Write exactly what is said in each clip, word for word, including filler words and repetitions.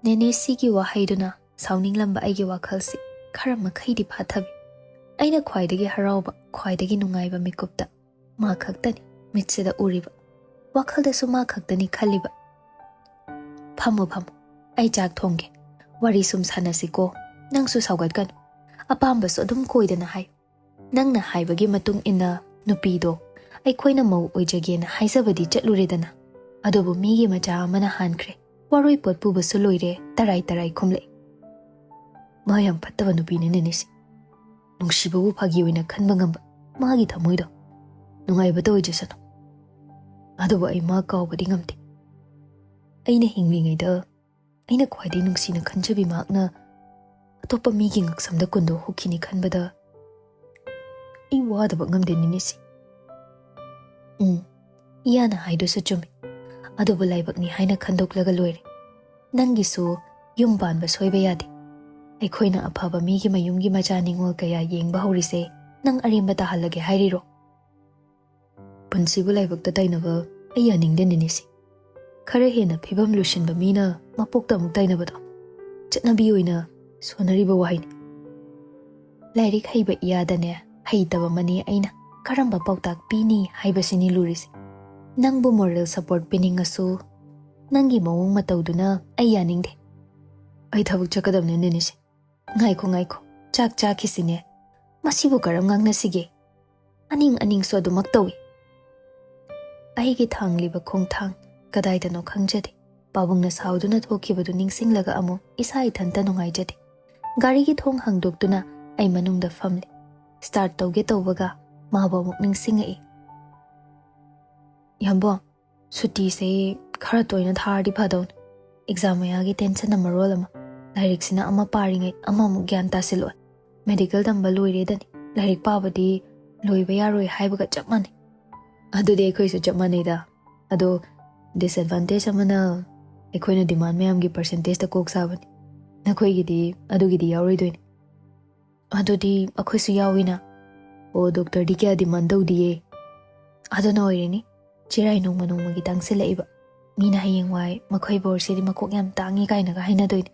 ꯅꯦꯅꯦꯁꯤꯒꯤ ꯋꯥꯍꯩꯗꯨꯅ ꯁꯥꯎꯅꯤꯡꯂꯝꯕ ꯑꯩꯒꯤ ꯋꯥꯈꯜꯁꯤ ꯈꯔ ꯃꯈꯩꯗꯤ ꯐꯥꯊꯕꯤ꯫ ꯑꯩꯅ ꯈ꯭ꯋꯥꯏꯗꯒꯤ ꯍꯔꯥꯎꯕ, ꯈ꯭ꯋꯥꯏꯗꯒꯤ ꯅꯨꯡꯉꯥꯏꯕ ꯃꯤꯀꯨꯞꯇ ꯃꯥ ꯈꯛꯇꯅꯤ ꯃꯤꯠꯁꯤꯗ ꯎꯔꯤꯕ꯫ ꯋꯥꯈꯜꯗꯁꯨ ꯃꯥ ꯈꯛꯇꯅꯤ ꯈꯜꯂꯤꯕ꯫ "ꯐꯝꯃꯣ, ꯐꯝꯃꯣ, ꯑꯩ ꯆꯥꯛ ꯊꯣꯡꯒꯦ꯫ ꯋꯥꯔꯤ ꯁꯨꯝ ꯁꯥꯟꯅꯁꯤꯀꯣ꯫ ꯅꯪꯁꯨ ꯁꯥꯎꯒꯠꯀꯅꯨ꯫ ꯑꯄꯥꯝꯕꯁꯨ ꯑꯗꯨꯝ ꯀꯣꯏꯗꯅ ꯍꯥꯏꯌꯨ꯫ ꯅꯪꯅ ꯍꯥꯏꯕꯒꯤ ꯃꯇꯨꯡ ꯏꯟꯅ ꯅꯨꯄꯤꯗꯣ ꯑꯩꯈꯣꯏꯅ ꯃꯧ ꯑꯣꯏꯖꯒꯦꯅ ꯍꯥꯏꯖꯕꯗꯤ ꯆꯠꯂꯨꯔꯦꯗꯅ꯫ ꯑꯗꯨꯕꯨ ꯃꯤꯒꯤ ꯃꯆꯥ ꯑꯃꯅ ꯍꯥꯟꯈ꯭ꯔꯦ꯫ ꯋꯥꯔꯣꯏ ꯄꯣꯠ ꯄꯨꯕꯁꯨ ꯂꯣꯏꯔꯦ", ꯇꯔꯥꯏ ꯇꯔꯥꯏ ꯈꯨꯝꯂꯛꯏ꯫ ꯃꯥ ꯌꯥꯝ ꯐꯠꯇꯕ ꯅꯨꯄꯤꯅꯤꯅꯦ ꯅꯦꯁꯤ꯫ ꯅꯨꯡꯁꯤꯕꯕꯨ ꯐꯥꯒꯤ ꯑꯣꯏꯅ ꯈꯟꯕ ꯉꯝꯕ ꯃꯥꯒꯤ ꯊꯃꯣꯏꯗꯣ꯫ ꯅꯨꯡꯉꯥꯏꯕꯇ ꯑꯣꯏꯖꯁꯅꯨ꯫ ꯑꯗꯨꯕꯨ ꯑꯩ ꯃꯥ ꯀꯥꯎꯕꯗꯤ ꯉꯝꯗꯦ꯫ ꯑꯩꯅ ꯍꯤꯡꯂꯤꯉꯩꯗ ꯑꯩꯅ ꯈ꯭ꯋꯥꯏꯗꯒꯤ ꯅꯨꯡꯁꯤꯅ ꯈꯟꯖꯕꯤ ꯃꯍꯥꯛꯅ ꯑꯇꯣꯞꯄ ꯃꯤꯒꯤ ꯉꯛꯁꯝꯗ ꯀꯨꯟꯗꯣ ꯍꯨꯛꯈꯤꯅꯤ ꯈꯟꯕꯗ ꯑꯩ ꯋꯥꯗꯕ ꯉꯝꯗꯦ ꯅꯦꯅꯦꯁꯤ꯫ ꯎꯝ, ꯏꯌꯥꯅ ꯍꯥꯏꯗꯨꯁꯨ ꯆꯨꯝꯃꯤ꯫ ꯑꯗꯨꯕꯨ ꯂꯥꯏꯕꯛꯅꯤ ꯍꯥꯏꯅ ꯈꯟꯗꯣꯛꯂꯒ ꯂꯣꯏꯔꯦ꯫ ꯅꯪꯒꯤꯁꯨ ꯌꯨꯝ ꯄꯥꯟꯕ ꯁꯣꯏꯕ ꯌꯥꯗꯦ꯫ ꯑꯩꯈꯣꯏꯅ ꯑꯐꯕ ꯃꯤꯒꯤ ꯃꯌꯨꯝꯒꯤ ꯃꯆꯥ ꯅꯤꯉꯣꯜ ꯀꯌꯥ ꯌꯦꯡꯕ ꯍꯧꯔꯤꯁꯦ ꯅꯪ ꯑꯔꯦꯝꯕ ꯇꯥꯍꯜꯂꯒꯦ ꯍꯥꯏꯔꯤꯔꯣ? ꯄꯨꯟꯁꯤꯕꯨ ꯂꯥꯏꯕꯛꯇ ꯇꯥꯏꯅꯕ ꯑꯩ ꯌꯥꯅꯤꯡꯗꯦ ꯅꯦꯅꯦꯁꯤ꯫ ꯈꯔ ꯍꯦꯟꯅ ꯐꯤꯕꯝ ꯂꯨꯁꯤꯟꯕ ꯃꯤꯅ ꯃꯄꯣꯛꯇ ꯑꯃꯨꯛ ꯇꯥꯏꯅꯕꯗꯣ ꯆꯠꯅꯕꯤ ꯑꯣꯏꯅ ꯁꯣꯟꯅꯔꯤꯕ ꯋꯥꯍꯩꯅꯤ꯫ ꯂꯥꯏꯔꯤꯛ ꯍꯩꯕ ꯏꯌꯥꯗꯅꯦ, ꯍꯩꯇꯕ ꯃꯅꯦ ꯑꯩꯅ ꯀꯔꯝꯕ ꯄꯥꯎꯇꯥꯛ ꯄꯤꯅꯤ ꯍꯥꯏꯕꯁꯤꯅꯤ ꯂꯨꯔꯤꯁꯦ꯫ ꯅꯪꯕꯨ moral support ꯄꯤꯅꯤꯡꯉꯁꯨ ꯅꯪꯒꯤ ꯃꯑꯣꯡ ꯃꯇꯧꯗꯨꯅ ꯑꯩ ꯌꯥꯅꯤꯡꯗꯦ꯫ ꯑꯩ ꯊꯕꯛ ꯆꯠꯀꯗꯕꯅꯦ ꯅꯦꯅꯦꯁꯤ꯫ ꯉꯥꯏꯈꯣ, ꯉꯥꯏꯈꯣ, ꯆꯥꯛ ꯆꯥꯈꯤꯁꯤꯅꯦ꯫ ꯃꯁꯤꯕꯨ ꯀꯔꯝ ꯉꯥꯡꯅꯁꯤꯒꯦ? ꯑꯅꯤꯡ ꯑꯅꯤꯡꯁꯨ ꯑꯗꯨꯃꯛ ꯇꯧꯏ꯫ ꯑꯩꯒꯤ ꯊꯥꯡꯂꯤꯕ ꯈꯣꯡꯊꯥꯡ ꯀꯗꯥꯏꯗꯅꯣ ꯈꯪꯖꯗꯦ꯫ ꯄꯥꯕꯨꯡꯅ ꯁꯥꯎꯗꯨꯅ ꯊꯣꯛꯈꯤꯕꯗꯨ ꯅꯤꯡꯁꯤꯡꯂꯒ ꯑꯃꯨꯛ ꯏꯁꯥ ꯏꯊꯟꯇ ꯅꯨꯡꯉꯥꯏꯖꯗꯦ꯫ ꯒꯥꯔꯤꯒꯤ ꯊꯣꯡ ꯍꯥꯡꯗꯣꯛꯇꯨꯅ ꯑꯩ ꯃꯅꯨꯡꯗ ꯐꯝꯂꯦ꯫ Start ꯇꯧꯒꯦ ꯇꯧꯕꯒ ꯃꯥꯕꯨ ꯑꯃꯨꯛ ꯅꯤꯡꯁꯤꯡꯉꯛꯏ꯫ "ꯌꯥꯝꯕꯣ, ꯁꯨꯇꯤꯁꯦ ꯈꯔ ꯇꯣꯏꯅ ꯊꯥꯔꯗꯤ ꯐꯗꯧꯅꯤ꯫ Exam ꯃꯌꯥꯒꯤ tension ꯅ ꯃꯔꯣꯜ ꯑꯃ, ꯂꯥꯏꯔꯤꯛꯁꯤꯅ ꯑꯃ ꯄꯥꯔꯤꯉꯩ ꯑꯃꯃꯨꯛ ꯒ꯭ꯌꯥꯟ ꯇꯥꯁꯤꯜꯂꯛꯑꯣꯏ꯫ Medical ꯇꯝꯕ ꯂꯣꯏꯔꯦꯗꯅꯤ, ꯂꯥꯏꯔꯤꯛ ꯄꯥꯕꯗꯤ ꯂꯣꯏꯕ ꯌꯥꯔꯣꯏ ꯍꯥꯏꯕꯒ ꯆꯞ ꯃꯥꯟꯅꯩ꯫" "ꯑꯗꯨꯗꯤ ꯑꯩꯈꯣꯏꯁꯨ ꯆꯞ ꯃꯥꯟꯅꯩꯗ꯫ ꯑꯗꯣ disadvantage ꯑꯃꯅ ꯑꯩꯈꯣꯏꯅ demand ꯃꯌꯥꯝꯒꯤ percentage ꯇ ꯀꯣꯛ ꯁꯥꯕꯅꯤ꯫ ꯅꯈꯣꯏꯒꯤꯗꯤ ꯑꯗꯨꯒꯤꯗꯤ ꯌꯥꯎꯔꯣꯏꯗꯣꯏꯅꯤ꯫" "ꯑꯗꯨꯗꯤ ꯑꯩꯈꯣꯏꯁꯨ ꯌꯥꯎꯏꯅ꯫" "ꯑꯣ, doctor ꯗꯤ ꯀꯌꯥ demand ꯇꯧꯗꯤꯌꯦ꯫" "ꯑꯗꯨꯅ ꯑꯣꯏꯔꯤꯅꯤ ꯆꯤꯔꯥꯏ ꯅꯣꯡꯃ ꯅꯣꯡꯃꯒꯤ ꯇꯥꯡꯁꯤꯜꯂꯛꯏꯕ꯫ ꯃꯤꯅ ꯍꯌꯦꯡꯋꯥꯏ "ꯃꯈꯣꯏ ꯕꯣꯔꯁꯤꯗꯤ ꯃꯀꯣꯛ ꯌꯥꯝ ꯇꯥꯡꯉꯤ" ꯀꯥꯏꯅꯒ ꯍꯥꯏꯅꯗꯣꯏꯅꯤ꯫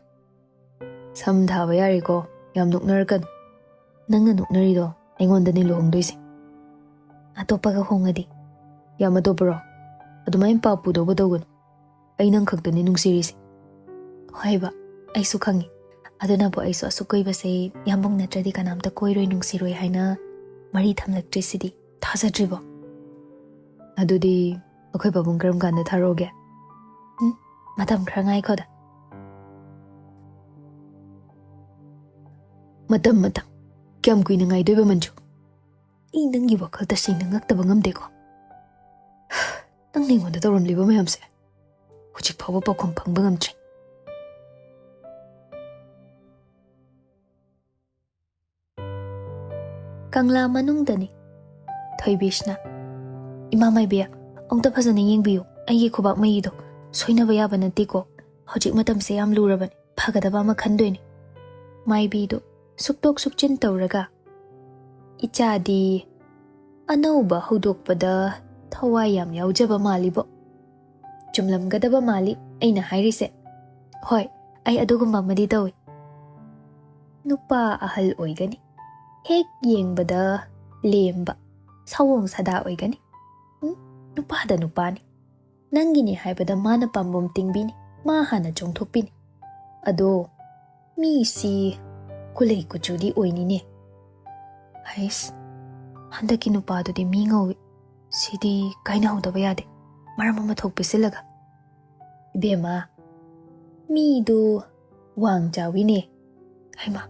ꯁꯝ ꯊꯥꯕ ꯌꯥꯔꯦꯀꯣ, ꯌꯥꯝ ꯅꯣꯛꯅꯔꯛꯀꯅꯨ꯫ ꯅꯪꯅ ꯅꯣꯛꯅꯔꯤꯗꯣ ꯑꯩꯉꯣꯟꯗꯅꯤ ꯂꯨꯍꯣꯡꯗꯣꯏꯁꯦ꯫ ꯑꯇꯣꯞꯄꯒ ꯍꯣꯡꯉꯗꯤ? ꯌꯥꯝ ꯑꯇꯣꯞꯄꯔꯣ? ꯑꯗꯨꯃꯥꯏꯅ ꯄꯥꯞ ꯄꯨꯗꯧꯕ ꯇꯧꯒꯅꯨ꯫ ꯑꯩ ꯅꯪ ꯈꯛꯇꯅꯤ ꯅꯨꯡꯁꯤꯔꯤꯁꯦ꯫ ꯍꯣꯏꯕ, ꯑꯩꯁꯨ ꯈꯪꯉꯤ꯫ ꯑꯗꯨꯅꯕꯨ ꯑꯩꯁꯨ ꯑꯁꯨꯛ ꯀꯨꯏꯕꯁꯦ ꯌꯥꯝꯕꯨꯡ ꯅꯠꯇ꯭ꯔꯗꯤ ꯀꯅꯥꯝꯇ ꯀꯣꯏꯔꯣꯏ, ꯅꯨꯡꯁꯤꯔꯣꯏ ꯍꯥꯏꯅ ꯃꯔꯤ ꯊꯝꯂꯛꯇ꯭ꯔꯤꯁꯤꯗꯤ꯫ ꯊꯥꯖꯗ꯭ꯔꯤꯕꯣ? ꯑꯗꯨꯗꯤ ꯑꯩꯈꯣꯏ ꯄꯥꯕꯨꯡ ꯀꯔꯝ ꯀꯥꯟꯗ ꯊꯥꯔꯛꯑꯣꯒꯦ? ꯎꯝ, ꯃꯇꯝ ꯈꯔ ꯉꯥꯏꯈꯣꯗ꯫ ꯃꯇꯝ, ꯃꯇꯝ? ꯀꯌꯥꯝ ꯀꯨꯏꯅ ꯉꯥꯏꯗꯣꯏꯕ, ꯃꯟꯖꯨ? ꯑꯩ ꯅꯪꯒꯤ ꯋꯥꯈꯜ ꯇꯁꯦꯡꯅ ꯉꯛꯇꯕ ꯉꯝꯗꯦꯀꯣ꯫ ꯅꯪꯅ ꯑꯩꯉꯣꯟꯗ ꯇꯧꯔꯝꯂꯤꯕ ꯃꯌꯥꯝꯁꯦ ꯍꯧꯖꯤꯛ ꯐꯥꯎꯕ ꯄꯥꯎꯈꯨꯝ ꯐꯪꯕ ꯉꯝꯗ꯭ꯔꯤ꯫ ꯀꯪꯂꯥ ꯃꯅꯨꯡꯗꯅꯤ꯫ ꯊꯣꯏꯕꯤꯁꯅ, "ꯏꯃꯥ ꯃꯥꯏꯕꯤ, ꯑꯃꯨꯛꯇ ꯐꯖꯅ ꯌꯦꯡꯕꯤꯌꯨ, ꯑꯩꯒꯤ ꯈꯨꯕꯥꯛ ꯃꯌꯤꯗꯣ꯫ ꯁꯣꯏꯅꯕ ꯌꯥꯕ ꯅꯠꯇꯦꯀꯣ꯫ ꯍꯧꯖꯤꯛ ꯃꯇꯝꯁꯦ ꯌꯥꯝ ꯂꯨꯔꯕꯅꯤ, ꯐꯒꯗꯕ ꯑꯃ ꯈꯟꯗꯣꯏꯅꯤ꯫" ꯃꯥꯏꯕꯤꯗꯨ ꯁꯨꯛꯇꯣꯛ ꯁꯨꯛꯆꯤꯟ ꯇꯧꯔꯒ, "ꯏꯆꯥꯗꯤ ꯑꯅꯧꯕ ꯍꯧꯗꯣꯛꯄꯗ ꯊꯋꯥꯏ ꯌꯥꯝ ꯌꯥꯎꯖꯕ ꯃꯥꯜꯂꯤꯕꯣ꯫ ꯆꯨꯝꯂꯝꯒꯗꯕ ꯃꯥꯜꯂꯤ ꯑꯩꯅ ꯍꯥꯏꯔꯤꯁꯦ꯫ ꯍꯣꯏ, ꯑꯩ ꯑꯗꯨꯒꯨꯝꯕ ꯑꯃꯗꯤ ꯇꯧꯏ꯫ ꯅꯨꯄꯥ ꯑꯍꯜ ꯑꯣꯏꯒꯅꯤ꯫ ꯍꯦꯛ ꯌꯦꯡꯕꯗ ꯂꯦꯝꯕ, ꯁꯑꯣꯡ ꯁꯥꯗꯥ ꯑꯣꯏꯒꯅꯤ꯫ ꯎꯝ, ꯅꯨꯄꯥꯗ ꯅꯨꯄꯥꯅꯤ꯫ ꯅꯪꯒꯤꯅꯤ ꯍꯥꯏꯕꯗ ꯃꯥꯅ ꯄꯥꯝꯕꯣꯝ ꯇꯤꯡꯕꯤꯅꯤ, ꯃꯥ ꯍꯥꯟꯅ ꯆꯣꯡꯊꯣꯛꯄꯤꯅꯤ꯫ ꯑꯗꯣ ꯃꯤꯁꯤ ꯀꯨꯂꯩ ꯀꯨꯆꯨꯗꯤ ꯑꯣꯏꯅꯤꯅꯦ꯫ ꯍꯩꯁ, ꯍꯟꯗꯛꯀꯤ ꯅꯨꯄꯥꯗꯨꯗꯤ ꯃꯤ ꯉꯧꯏ꯫ ꯁꯤꯗꯤ ꯀꯥꯏꯅꯍꯧꯗꯕ ꯌꯥꯗꯦ, ꯃꯔꯝ ꯑꯃ ꯊꯣꯛ ꯄꯤꯁꯤꯜꯂꯒ꯫ ꯏꯕꯦꯝꯃ, ꯃꯤꯗꯨ ꯋꯥꯡ ꯆꯥꯎꯏꯅꯦ꯫ ꯍꯩꯃꯥ,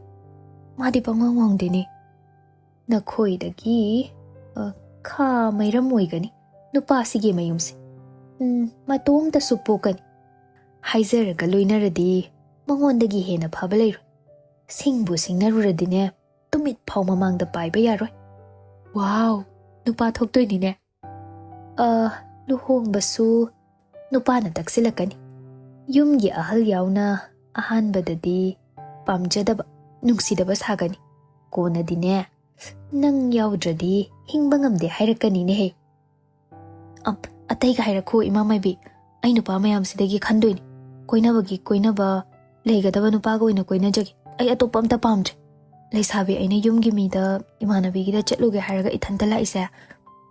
ꯃꯥꯗꯤ ꯄꯪꯋꯥꯡ ꯋꯥꯡꯗꯦꯅꯦ꯫ ꯅꯈꯣꯏꯗꯒꯤ, ꯑ, ꯈꯥ ꯃꯩꯔꯝ ꯑꯣꯏꯒꯅꯤ ꯅꯨꯄꯥꯁꯤꯒꯤ ꯃꯌꯨꯝꯁꯦ꯫ ꯎꯝ, ꯃꯇꯣꯝꯇꯁꯨ ꯄꯣꯛꯀꯅꯤ꯫ ꯍꯥꯏꯖꯔꯒ ꯂꯣꯏꯅꯔꯗꯤ ꯃꯉꯣꯟꯗꯒꯤ ꯍꯦꯟꯅ ꯐꯕ ꯂꯩꯔꯣꯏ꯫ ꯁꯤꯡꯕꯨ ꯁꯤꯡꯅꯔꯨꯔꯗꯤꯅꯦ, ꯇꯨꯃꯤꯠ ꯐꯥꯎ ꯃꯃꯥꯡꯗ ꯄꯥꯏꯕ ꯌꯥꯔꯣꯏ꯫ ꯋꯥꯎ, ꯅꯨꯄꯥ ꯊꯣꯛꯇꯣꯏꯅꯤꯅꯦ꯫ ꯑ, ꯂꯨꯍꯣꯡꯕꯁꯨ ꯅꯨꯄꯥꯅ ꯇꯛꯁꯤꯜꯂꯛꯀꯅꯤ꯫ ꯌꯨꯝꯒꯤ ꯑꯍꯜ ꯌꯥꯎꯅ ꯑꯍꯥꯟꯕꯗꯗꯤ ꯄꯥꯝꯖꯗꯕ, ꯅꯨꯡꯁꯤꯗꯕ ꯁꯥꯒꯅꯤ꯫ ꯀꯣꯟꯅꯗꯤꯅꯦ, "ꯅꯪ ꯌꯥꯎꯗ꯭ꯔꯗꯤ ꯍꯤꯡꯕ ꯉꯝꯗꯦ" ꯍꯥꯏꯔꯛꯀꯅꯤꯅꯦꯍꯦ꯫ ꯑꯝ, ꯑꯇꯩꯒ ꯍꯥꯏꯔꯛꯈꯣ, ꯏꯃꯥ ꯃꯥꯏꯕꯤ꯫ ꯑꯩ ꯅꯨꯄꯥ ꯃꯌꯥꯝꯁꯤꯗꯒꯤ ꯈꯟꯗꯣꯏꯅꯤ꯫ ꯀꯣꯏꯅꯕꯒꯤ ꯀꯣꯏꯅꯕ, ꯂꯩꯒꯗꯕ ꯅꯨꯄꯥꯒ ꯑꯣꯏꯅ ꯀꯣꯏꯅꯖꯒꯦ꯫ ꯑꯩ ꯑꯇꯣꯞꯄ ꯑꯝꯇ ꯄꯥꯝꯗ꯭ꯔꯦ꯫ ꯂꯩꯁꯥꯕꯤ ꯑꯩꯅ ꯌꯨꯝꯒꯤ ꯃꯤꯗ ꯏꯃꯥꯟꯅꯕꯤꯒꯤꯗ ꯆꯠꯂꯨꯒꯦ ꯍꯥꯏꯔꯒ ꯏꯊꯟꯇ ꯂꯥꯛꯏꯁꯦ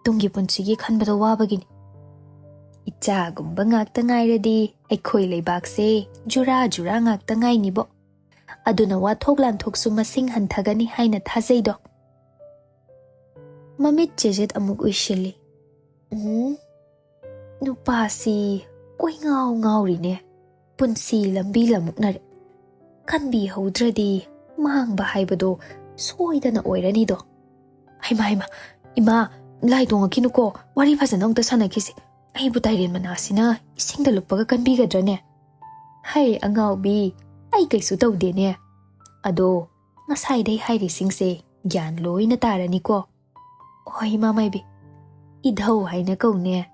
ꯇꯨꯡꯒꯤ ꯄꯨꯟꯁꯤꯒꯤ ꯈꯟꯕꯗ ꯋꯥꯕꯒꯤꯅꯤ꯫ ꯏꯆꯥꯒꯨꯝꯕ ꯉꯥꯛꯇ ꯉꯥꯏꯔꯗꯤ ꯑꯩꯈꯣꯏ ꯂꯩꯕꯥꯛꯁꯦ ꯖꯨꯔꯥ ꯖꯨꯔꯥ ꯉꯥꯛꯇ ꯉꯥꯏꯅꯤꯕꯣ꯫ ꯑꯗꯨꯅ ꯋꯥꯊꯣꯛ ꯂꯥꯟꯊꯣꯛꯁꯨ ꯃꯁꯤꯡ ꯍꯟꯊꯒꯅꯤ ꯍꯥꯏꯅ ꯊꯥꯖꯩꯗꯣ꯫ ꯃꯃꯤꯠ ꯆꯦꯖꯦꯠ ꯑꯃꯨꯛ ꯎꯏꯁꯤꯜꯂꯤ꯫ ꯎꯝ, ꯅꯨꯄꯥꯁꯤ ꯀꯣꯏꯉꯥꯎ ꯉꯥꯎꯔꯤꯅꯦ꯫ ꯄꯨꯟꯁꯤ ꯂꯝꯕꯤ ꯂꯃꯨꯛꯅꯔꯦ꯫ ꯀꯟꯕꯤꯍꯧꯗ꯭ꯔꯗꯤ ꯃꯥꯡꯕ ꯍꯥꯏꯕꯗꯣ ꯁꯣꯏꯗꯅ ꯑꯣꯏꯔꯅꯤꯗꯣ꯫ ꯍꯩꯃꯥ, ꯍꯩꯃꯥ, ꯏꯃꯥ, ꯂꯥꯏ ꯇꯣꯡꯉꯛꯈꯤꯅꯨꯀꯣ, ꯋꯥꯔꯤ ꯐꯖꯅ ꯑꯃꯨꯛꯇ ꯁꯥꯟꯅꯈꯤꯁꯦ꯫ ꯑꯩꯕꯨ ꯇꯥꯏꯔꯦꯟ ꯃꯅꯥꯁꯤꯅ ꯏꯁꯤꯡꯗ ꯂꯨꯞꯄꯒ ꯀꯟꯕꯤꯒꯗ꯭ꯔꯅꯦ? ꯍꯩ, ꯑꯉꯥꯎꯕꯤ, ꯑꯩ ꯀꯩꯁꯨ ꯇꯧꯗꯦꯅꯦ꯫ ꯑꯗꯣ, ꯉꯁꯥꯏꯗꯩ ꯍꯥꯏꯔꯤꯁꯤꯡꯁꯦ ꯒ꯭ꯌꯥꯟ ꯂꯣꯏꯅ ꯇꯥꯔꯅꯤꯀꯣ꯫ ꯍꯣꯏ, ꯏꯃꯥ ꯃꯥꯏꯕꯤ, ꯏꯙꯧ ꯍꯥꯏꯅ ꯀꯧꯅꯦ꯫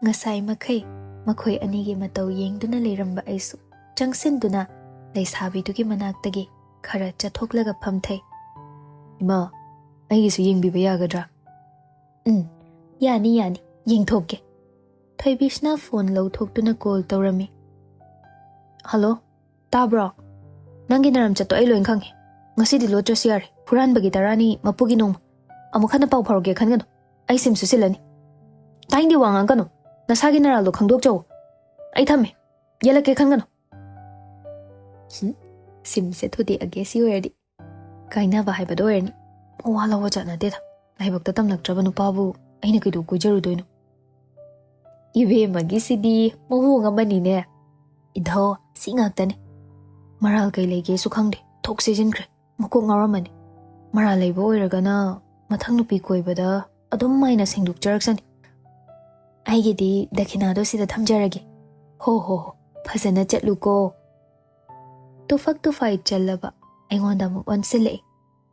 ꯉꯁꯥꯏ ꯃꯈꯩ ꯃꯈꯣꯏ ꯑꯅꯤꯒꯤ ꯃꯇꯧ ꯌꯦꯡꯗꯨꯅ ꯂꯩꯔꯝꯕ ꯑꯩꯁꯨ ꯆꯪꯁꯤꯟꯗꯨꯅ ꯂꯩꯁꯥꯕꯤꯗꯨꯒꯤ ꯃꯅꯥꯛꯇꯒꯤ ꯈꯔ ꯆꯠꯊꯣꯛꯂꯒ ꯐꯝꯊꯩ꯫ ꯏꯃꯥ, ꯑꯩꯒꯤꯁꯨ ꯌꯦꯡꯕꯤꯕ ꯌꯥꯒꯗ꯭ꯔꯥ? ꯎꯝ, ꯌꯥꯅꯤ, ꯌꯥꯅꯤ, ꯌꯦꯡꯊꯣꯛꯀꯦ꯫ ꯊꯣꯏꯕꯤꯁꯅ ꯐꯣꯟ ꯂꯧꯊꯣꯛꯇꯨꯅ ꯀꯣꯜ ꯇꯧꯔꯝꯃꯤ꯫ ꯍꯜꯂꯣ, ꯇꯥꯕ꯭ꯔꯣ? ꯅꯪꯒꯤ ꯅꯔꯝꯆꯠꯇꯣ ꯑꯩ ꯂꯣꯏ ꯈꯪꯉꯦ꯫ ꯉꯁꯤꯗꯤ ꯂꯣꯠꯇ꯭ꯔꯁꯨ ꯌꯥꯔꯦ꯫ ꯍꯨꯔꯥꯟꯕꯒꯤ ꯇꯔꯥꯅꯤ, ꯃꯄꯨꯒꯤ ꯅꯣꯡꯃ꯫ ꯑꯃꯨꯛ ꯍꯟꯅ ꯄꯥꯎ ꯐꯥꯎꯔꯛꯀꯦ ꯈꯟꯒꯅꯨ꯫ ꯑꯩ ꯁꯤꯝꯁꯨ ꯁꯤꯜꯂꯅꯤ꯫ ꯇꯥꯏꯡꯗꯤ ꯋꯥ ꯉꯥꯡꯒꯅꯨ꯫ ꯅꯁꯥꯒꯤ ꯅꯔꯥꯜꯗꯣ ꯈꯪꯗꯣꯛꯆꯧ꯫ ꯑꯩ ꯊꯝꯃꯦ꯫ ꯌꯦꯜꯂꯛꯀꯦ ꯈꯟꯒꯅꯨ꯫ ꯍꯨꯝ, ꯁꯤꯝꯁꯦ ꯊꯨꯗꯦꯛꯑꯒꯦ ꯁꯤ ꯑꯣꯏꯔꯗꯤ꯫ ꯀꯥꯏꯅꯕ ꯍꯥꯏꯕꯗꯣ ꯑꯣꯏꯔꯅꯤ꯫ ꯋꯥ ꯂꯧꯕ ꯖꯥꯠ ꯅꯠꯇꯦꯗ꯫ ꯂꯥꯏꯕꯛꯇ ꯇꯝꯂꯛꯇ꯭ꯔꯕ ꯅꯨꯄꯥꯕꯨ ꯑꯩꯅ ꯀꯩꯗꯧ ꯀꯣꯏꯖꯔꯨꯗꯣꯏꯅꯣ? ꯏꯕꯦꯝꯃꯒꯤꯁꯤꯗꯤ ꯃꯑꯣꯡ ꯑꯃꯅꯤꯅꯦ꯫ ꯏꯙꯧ, ꯁꯤ ꯉꯥꯛꯇꯅꯦ꯫ ꯃꯔꯥꯜ ꯀꯩ ꯂꯩꯒꯦꯁꯨ ꯈꯪꯗꯦ꯫ ꯊꯣꯛ ꯁꯤꯖꯤꯟꯈ꯭ꯔꯦ꯫ ꯃꯀꯣꯛ ꯉꯥꯎꯔꯝꯃꯅꯤ꯫ ꯃꯔꯥꯜ ꯂꯩꯕ ꯑꯣꯏꯔꯒꯅ ꯃꯊꯪ ꯅꯨꯄꯤ ꯀꯣꯏꯕꯗ ꯑꯗꯨꯝ ꯃꯥꯏꯅ ꯁꯦꯡꯗꯣꯛꯆꯔꯛꯁꯅꯤ꯫ ꯑꯩꯒꯤꯗꯤ ꯗꯈꯤꯅꯥꯗꯣ ꯁꯤꯗ ꯊꯝꯖꯔꯒꯦ꯫ ꯍꯣ, ꯍꯣ, ꯍꯣ꯫ ꯐꯖꯅ ꯆꯠꯂꯨꯀꯣ꯫ ꯇꯨꯐꯛ ꯇꯨꯐꯥꯏ ꯆꯜꯂꯕ ꯑꯩꯉꯣꯟꯗ ꯑꯃꯨꯛ ꯑꯣꯟꯁꯤꯜꯂꯛꯏ꯫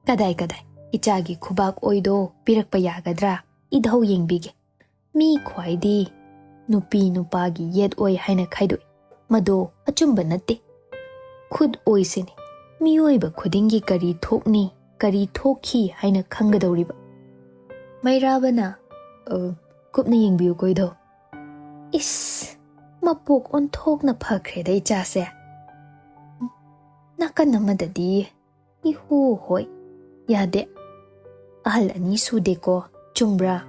ꯀꯗꯥꯏ, ꯀꯗꯥꯏ? ꯏꯆꯥꯒꯤ ꯈꯨꯕꯥꯛ ꯑꯣꯏꯗꯣ ꯄꯤꯔꯛꯄ ꯌꯥꯒꯗ꯭ꯔꯥ? ꯏꯙꯧ ꯌꯦꯡꯕꯤꯒꯦ꯫ ꯃꯤ ꯈ꯭ꯋꯥꯏꯗꯤ ꯅꯨꯄꯤ ꯅꯨꯄꯥꯒꯤ ꯌꯦꯠ ꯑꯣꯏ ꯍꯥꯏꯅ ꯈꯥꯏꯗꯣꯛꯏ꯫ ꯃꯗꯣ ꯑꯆꯨꯝꯕ ꯅꯠꯇꯦ꯫ ꯈꯨꯠ ꯑꯣꯏꯁꯤꯅꯤ ꯃꯤꯑꯣꯏꯕ ꯈꯨꯗꯤꯡꯒꯤ ꯀꯔꯤ ꯊꯣꯛꯅꯤ, ꯀꯔꯤ ꯊꯣꯛꯈꯤ ꯍꯥꯏꯅ ꯈꯪꯒꯗꯧꯔꯤꯕ꯫ ꯃꯩꯔꯥꯕꯅ, "ꯑ, ꯀꯨꯞꯅ ꯌꯦꯡꯕꯤꯌꯨ ꯀꯣꯏꯗꯧ"꯫ ꯏꯁ! ꯃꯄꯣꯛ ꯑꯣꯟꯊꯣꯛꯅ ꯐꯈ꯭ꯔꯦꯗ ꯏꯆꯥꯁꯦ꯫ ꯅꯥꯀꯟ ꯑꯃꯗꯗꯤ ꯏꯍꯨ ꯍꯣꯏ, ꯌꯥꯗꯦ꯫ ꯑꯍꯜ ꯑꯅꯤ ꯁꯨꯗꯦꯀꯣ, ꯆꯨꯝꯕ꯭ꯔꯥ?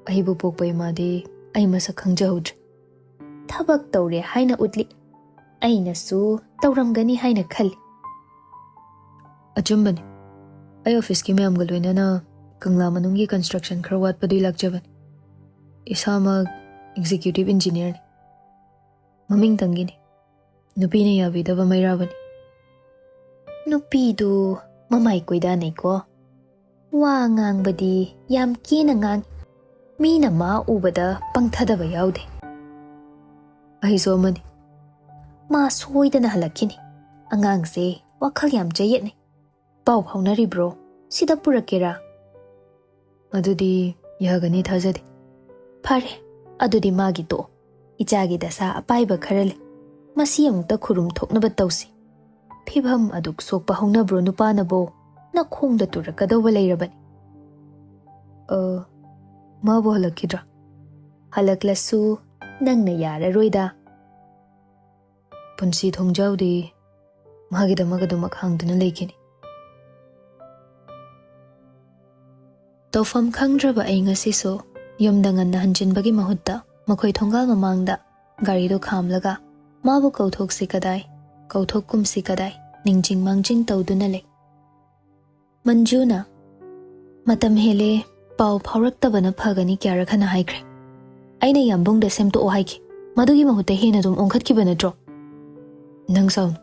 ꯑꯩꯕꯨ ꯄꯣꯛꯄ ꯏꯃꯥꯗꯤ ꯑꯩ ꯃꯁꯛ ꯈꯪꯖꯍꯧꯗ꯭ꯔꯦ꯫ ꯊꯕꯛ ꯇꯧꯔꯦ ꯍꯥꯏꯅ ꯎꯠꯂꯤ꯫ ꯑꯩꯅꯁꯨ ꯇꯧꯔꯝꯒꯅꯤ ꯍꯥꯏꯅ ꯈꯜꯂꯤ꯫ ꯑꯆꯨꯝꯕꯅꯤ꯫ ꯑꯩ ꯑꯣꯐꯤꯁꯀꯤ ꯃꯌꯥꯝꯒ ꯂꯣꯏꯅꯅ ꯀꯪꯂꯥ ꯃꯅꯨꯡꯒꯤ construction ꯈꯔ ꯋꯥꯠꯄꯗꯨꯏ ꯂꯥꯛꯆꯕꯅꯤ꯫ ꯏꯁꯥꯃꯛ executive engineerꯅꯤ꯫ ꯃꯃꯤꯡꯇꯪꯒꯤꯅꯤ꯫ ꯅꯨꯄꯤꯅ ꯌꯥꯕꯤꯗꯕ ꯃꯩꯔꯥꯕꯅꯤ꯫ ꯅꯨꯄꯤꯗꯨ ꯃꯃꯥꯏ ꯀꯣꯏꯗꯥꯅꯩꯀꯣ꯫ ꯋꯥ ꯉꯥꯡꯕꯗꯤ ꯌꯥꯝ ꯀꯦꯅ ꯉꯥꯡꯉꯤ꯫ ꯃꯤꯅ ꯃꯥ ꯎꯕꯗ ꯄꯪꯊꯗꯕ ꯌꯥꯎꯗꯦ꯫ ꯑꯩꯁꯨ ꯑꯃꯅꯤ꯫ ꯃꯥ ꯁꯣꯏꯗꯅ ꯍꯜꯂꯛꯈꯤꯅꯤ꯫ ꯑꯉꯥꯡꯁꯦ ꯋꯥꯈꯜ ꯌꯥꯝ ꯆꯌꯦꯠꯅꯩ꯫ ꯄꯥꯎ ꯐꯥꯎꯅꯔꯤꯕ꯭ꯔꯣ? ꯁꯤꯗ ꯄꯨꯔꯛꯀꯦꯔꯥ? ꯑꯗꯨꯗꯤ ꯌꯥꯒꯅꯤ, ꯊꯥꯖꯗꯦ꯫ ꯐꯔꯦ, ꯑꯗꯨꯗꯤ ꯃꯥꯒꯤ ꯇꯣꯛꯑꯣ꯫ ꯏꯆꯥꯒꯤ ꯗꯁꯥ ꯑꯄꯥꯏꯕ ꯈꯔ ꯂꯩ꯫ ꯃꯁꯤ ꯑꯃꯨꯛꯇ ꯈꯨꯔꯨꯝ ꯊꯣꯛꯅꯕ ꯇꯧꯁꯤ꯫ ꯐꯤꯚꯝ ꯑꯗꯨꯛ ꯁꯣꯛꯄ ꯍꯧꯅꯕ꯭ꯔꯣ ꯅꯨꯄꯥꯅꯕꯣ? ꯅꯈꯣꯡꯗ ꯇꯨꯔꯛꯀꯗꯧꯕ ꯂꯩꯔꯕꯅꯤ꯫ ꯑ, ꯃꯥꯕꯨ ꯍꯜꯂꯛꯈꯤꯗ꯭ꯔꯥ? ꯍꯜꯂꯛꯂꯁꯨ ꯅꯪꯅ ꯌꯥꯔꯔꯣꯏꯗ꯫ ꯄꯨꯟꯁꯤ ꯊꯣꯡꯖꯥꯎꯗꯤ ꯃꯥꯒꯤꯗꯃꯛ ꯑꯗꯨꯃꯛ ꯍꯥꯡꯗꯨꯅ ꯂꯩꯈꯤꯅꯤ꯫ ꯇꯧꯐꯝ ꯈꯪꯗ꯭ꯔꯕ ꯑꯩ ꯉꯁꯤꯁꯨ ꯌꯨꯝꯗ ꯉꯟꯅ ꯍꯟꯖꯤꯟꯕꯒꯤ ꯃꯍꯨꯠꯇ ꯃꯈꯣꯏ ꯊꯣꯡꯒꯥꯜ ꯃꯃꯥꯡꯗ ꯒꯥꯔꯤꯗꯨ ꯈꯥꯝꯂꯒ ꯃꯥꯕꯨ ꯀꯧꯊꯣꯛꯁꯤ ꯀꯗꯥꯏ, ꯀꯧꯊꯣꯛꯀꯨꯝꯁꯤ ꯀꯗꯥꯏ ꯅꯤꯡꯖꯤꯡ ꯃꯥꯡꯖꯤꯡ ꯇꯧꯗꯨꯅ ꯂꯩ꯫ ꯃꯟꯖꯨꯅ, "ꯃꯇꯝ ꯍꯦꯜꯂꯦ, ꯄꯥꯎ ꯐꯥꯎꯔꯛꯇꯕꯅ ꯐꯒꯅꯤ ꯀꯌꯥꯔꯛ ꯍꯟꯅ ꯍꯥꯏꯈ꯭ꯔꯦ꯫ ꯑꯩꯅ ꯌꯥꯝꯕꯨꯡꯗ ꯁꯦꯝꯗꯣꯛꯑꯣ ꯍꯥꯏꯈꯤ, ꯃꯗꯨꯒꯤ ꯃꯍꯨꯠꯇ ꯍꯦꯟꯅ ꯑꯗꯨꯝ ꯑꯣꯟꯈꯠꯈꯤꯕ ꯅꯠꯇ꯭ꯔꯣ?" "ꯅꯪ ꯁꯥꯎꯅꯨ꯫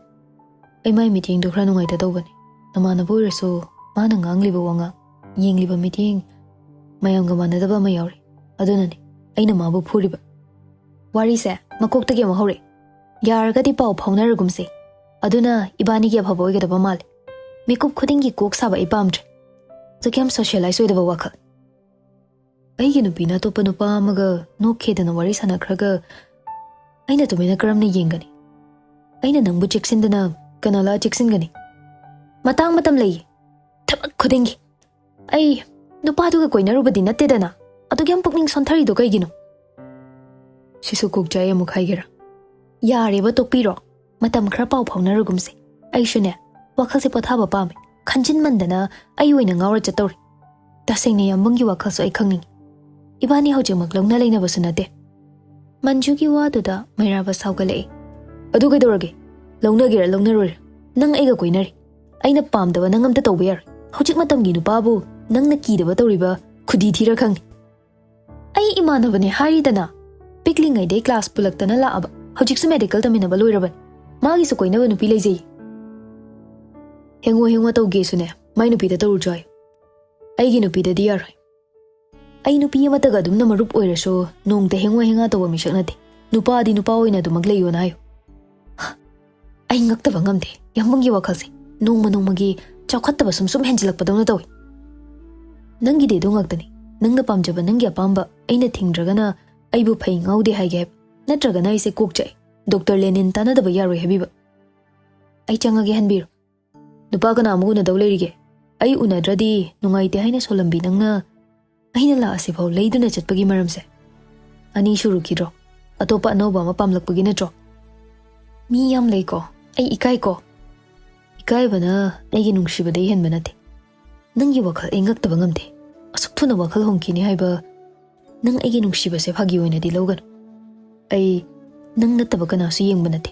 ꯑꯩ ꯃꯥꯏ ꯃꯤꯠꯌꯦꯡꯗꯣ ꯈꯔ ꯅꯨꯡꯉꯥꯏꯇꯗꯧꯕꯅꯤ꯫ ꯅꯃꯥꯟꯅꯕ ꯑꯣꯏꯔꯁꯨ ꯃꯥꯅ ꯉꯥꯡꯂꯤꯕ ꯋꯥꯉꯥꯡ, ꯌꯦꯡꯂꯤꯕ ꯃꯤꯠꯌꯦꯡ ꯃꯌꯥꯝꯒ ꯃꯥꯟꯅꯗꯕ ꯑꯃ ꯌꯥꯎꯔꯤ꯫ ꯑꯗꯨꯅꯅꯤ ꯑꯩꯅ ꯃꯥꯕꯨ ꯐꯨꯔꯤꯕ꯫ ꯋꯥꯔꯤꯁꯦ ꯃꯀꯣꯛꯇꯒꯤ ꯑꯃꯨꯛ ꯍꯧꯔꯛꯑꯦ꯫ ꯌꯥꯔꯒꯗꯤ ꯄꯥꯎ ꯐꯥꯎꯅꯔꯒꯨꯝꯁꯦ꯫ ꯑꯗꯨꯅ ꯏꯕꯥꯅꯤꯒꯤ ꯑꯐꯕ ꯑꯣꯏꯒꯗꯕ ꯃꯥꯜꯂꯦ꯫ ꯃꯤꯀꯨꯞ ꯈꯨꯗꯤꯡꯒꯤ ꯀꯣꯛ ꯁꯥꯕ ꯑꯩ ꯄꯥꯝꯗ꯭ꯔꯦ꯫ ꯑꯗꯨꯛ ꯌꯥꯝ socialize ꯑꯣꯏꯗꯕ ꯋꯥꯈꯜ꯫ ꯑꯩꯒꯤ ꯅꯨꯄꯤꯅ ꯑꯇꯣꯞꯄ ꯅꯨꯄꯥ ꯑꯃꯒ ꯅꯣꯛꯈꯦꯗꯅ ꯋꯥꯔꯤ ꯁꯥꯟꯅꯈ꯭ꯔꯒ ꯑꯩꯅ ꯇꯨꯃꯤꯟꯅ ꯀꯔꯝꯅ ꯌꯦꯡꯒꯅꯤ? ꯑꯩꯅ ꯅꯪꯕꯨ ꯆꯦꯛꯁꯤꯟꯗꯅ ꯀꯅꯥ ꯂꯥꯛꯑ ꯆꯦꯛꯁꯤꯟꯒꯅꯤ? ꯃꯇꯥꯡ ꯃꯇꯝ ꯂꯩꯌꯦ꯫ ꯊꯕꯛ ꯈꯨꯗꯤꯡꯒꯤ꯫ ꯑꯩ ꯅꯨꯄꯥꯗꯨꯒ ꯀꯣꯏꯅꯔꯨꯕꯗꯤ ꯅꯠꯇꯦꯗꯅ꯫ ꯑꯗꯨꯛ ꯌꯥꯝ ꯄꯨꯛꯅꯤꯡ ꯁꯣꯟꯊꯔꯤꯗꯣ ꯀꯩꯒꯤꯅꯣ?" ꯁꯤꯁꯨ ꯀꯣꯛ ꯆꯥꯛꯑꯦ ꯑꯃꯨꯛ ꯍꯥꯏꯒꯦꯔꯥ? ꯌꯥꯔꯦꯕ, ꯇꯣꯛꯄꯤꯔꯣ꯫ ꯃꯇꯝ ꯈꯔ ꯄꯥꯎ ꯐꯥꯎꯅꯔꯒꯨꯝꯁꯦ꯫ ꯑꯩꯁꯨꯅꯦ, ꯋꯥꯈꯜꯁꯦ ꯄꯣꯊꯥꯕ ꯄꯥꯝꯃꯦ꯫ ꯈꯟꯖꯤꯟꯃꯟꯗꯅ ꯑꯩ ꯑꯣꯏꯅ ꯉꯥꯎꯔ ꯆꯠꯇꯧꯔꯦ꯫ ꯇꯁꯦꯡꯅ ꯌꯥꯝꯕꯨꯡꯒꯤ ꯋꯥꯈꯜꯁꯨ ꯑꯩ ꯈꯪꯅꯤꯡꯉꯤ꯫ ꯏꯕꯥꯅꯤ ꯍꯧꯖꯤꯛꯃꯛ ꯂꯧꯅ ꯂꯩꯅꯕꯁꯨ ꯅꯠꯇꯦ꯫ ꯃꯟꯖꯨꯒꯤ ꯋꯥꯗꯨꯗ ꯃꯩꯔꯥꯕ ꯁꯥꯎꯒꯠꯂꯛꯏ꯫ ꯑꯗꯨ ꯀꯩꯗꯧꯔꯒꯦ? ꯂꯧꯅꯒꯦꯔꯥ ꯂꯧꯅꯔꯣꯏꯔꯥ? ꯅꯪ ꯑꯩꯒ ꯀꯣꯏꯅꯔꯤ꯫ ꯑꯩꯅ ꯄꯥꯝꯗꯕ ꯅꯪ ꯑꯝꯇ ꯇꯧꯕ ꯌꯥꯔꯣꯏ꯫ ꯍꯧꯖꯤꯛ ꯃꯇꯝꯒꯤ ꯅꯨꯄꯥꯕꯨ ꯅꯪꯅ ꯀꯤꯗꯕ ꯇꯧꯔꯤꯕ ꯈꯨꯗꯤ ꯊꯤꯔ ꯈꯪꯅꯤ꯫ ꯑꯩ ꯏꯃꯥꯟꯅꯕꯅꯦ ꯍꯥꯏꯔꯤꯗꯅ꯫ ꯄꯤꯛꯂꯤꯉꯩꯗꯩ ꯀ꯭ꯂꯥꯁ ꯄꯨꯜꯂꯛꯇꯅ ꯂꯥꯛꯑꯕ꯫ ꯍꯧꯖꯤꯛꯁꯨ ꯃꯦꯗꯤꯀꯦꯜ ꯇꯝꯃꯤꯟꯅꯕ ꯂꯣꯏꯔꯕꯅꯤ꯫ ꯃꯥꯒꯤꯁꯨ ꯀꯣꯏꯅꯕ ꯅꯨꯄꯤ ꯂꯩꯖꯩ꯫ ꯍꯦꯡꯉꯣ ꯍꯦꯡꯉꯣ ꯇꯧꯒꯦꯁꯨꯅꯦ, ꯃꯥꯏ ꯅꯨꯄꯤꯗ ꯇꯧꯔꯨꯆꯣ ꯍꯥꯏꯌꯨ꯫ ꯑꯩꯒꯤ ꯅꯨꯄꯤꯗꯗꯤ ꯌꯥꯔꯣꯏ꯫ ꯑꯩ ꯅꯨꯄꯤ ꯑꯃꯠꯇꯒ ꯑꯗꯨꯝꯅ ꯃꯔꯨꯞ ꯑꯣꯏꯔꯁꯨ ꯅꯣꯡꯇ ꯍꯦꯡꯉꯣ ꯍꯦꯡꯉꯥ ꯇꯧꯕ ꯃꯤꯁꯛ ꯅꯠꯇꯦ꯫ ꯅꯨꯄꯥꯗꯤ ꯅꯨꯄꯥ ꯑꯣꯏꯅ ꯑꯗꯨꯃꯛ ꯂꯩꯌꯣꯅ ꯍꯥꯏꯌꯨ꯫ ꯑꯩ ꯉꯛꯇꯕ ꯉꯝꯗꯦ꯫ ꯌꯥꯝꯕꯨꯡꯒꯤ ꯋꯥꯈꯜꯁꯦ ꯅꯣꯡꯃ ꯅꯣꯡꯃꯒꯤ ꯆꯥꯎꯈꯠꯇꯕ ꯁꯨꯝ ꯁꯨꯝ ꯍꯦꯟꯖꯤꯜꯂꯛꯄꯗꯧꯅ ꯇꯧꯏ꯫ ꯅꯪꯒꯤꯗꯤ ꯑꯗꯨ ꯉꯥꯛꯇꯅꯤ꯫ ꯅꯪꯅ ꯄꯥꯝꯖꯕ, ꯅꯪꯒꯤ ꯑꯄꯥꯝꯕ ꯑꯩꯅ ꯊꯤꯡꯗ꯭ꯔꯒꯅ ꯑꯩꯕꯨ ꯐꯩ ꯉꯥꯎꯗꯦ ꯍꯥꯏꯒꯦ ꯍꯥꯏꯕ? ꯅꯠꯇ꯭ꯔꯒꯅ ꯑꯩꯁꯦ ꯀꯣꯛ ꯆꯥꯛꯑꯦ, ꯗꯣꯛꯇꯔ ꯂꯦꯅꯤꯟ ꯇꯥꯟꯅꯗꯕ ꯌꯥꯔꯣꯏ ꯍꯥꯏꯕꯤꯕ? ꯑꯩ ꯆꯪꯉꯒꯦ ꯍꯟꯕꯤꯔꯣ꯫ ꯅꯨꯄꯥ ꯀꯅꯥ ꯑꯃꯨꯛ ꯎꯅꯗꯧ ꯂꯩꯔꯤꯒꯦ? ꯑꯩ ꯎꯅꯗ꯭ꯔꯗꯤ ꯅꯨꯡꯉꯥꯏꯇꯦ ꯍꯥꯏꯅ ꯁꯣꯂꯝꯕꯤ ꯅꯪꯅ ꯑꯩꯅ ꯂꯥꯛꯑꯁꯤꯐꯥꯎ ꯂꯩꯗꯨꯅ ꯆꯠꯄꯒꯤ ꯃꯔꯝꯁꯦ? ꯑꯅꯤ ꯁꯨꯔꯨꯈꯤꯗ꯭ꯔꯣ? ꯑꯇꯣꯞꯄ ꯑꯅꯧꯕ ꯑꯃ ꯄꯥꯝꯂꯛꯄꯒꯤ ꯅꯠꯇ꯭ꯔꯣ? ꯃꯤ ꯌꯥꯝ ꯂꯩꯀꯣ꯫ ꯑꯩ ꯏꯀꯥꯏꯀꯣ꯫ ꯏꯀꯥꯏꯕꯅ ꯑꯩꯒꯤ ꯅꯨꯡꯁꯤꯕꯗ ꯏꯍꯟꯕ ꯅꯠꯇꯦ꯫ ꯅꯪꯒꯤ ꯋꯥꯈꯜ ꯑꯩ ꯉꯛꯇꯕ ꯉꯝꯗꯦ꯫ ꯑꯁꯨꯛ ꯊꯨꯅ ꯋꯥꯈꯜ ꯍꯣꯡꯈꯤꯅꯤ ꯍꯥꯏꯕ ꯅꯪ ꯑꯩꯒꯤ ꯅꯨꯡꯁꯤꯕꯁꯦ ꯐꯥꯒꯤ ꯑꯣꯏꯅꯗꯤ ꯂꯧꯒꯅꯨ꯫ ꯑꯩ ꯅꯪ ꯅꯠꯇꯕ ꯀꯅꯥꯁꯨ ꯌꯦꯡꯕ ꯅꯠꯇꯦ꯫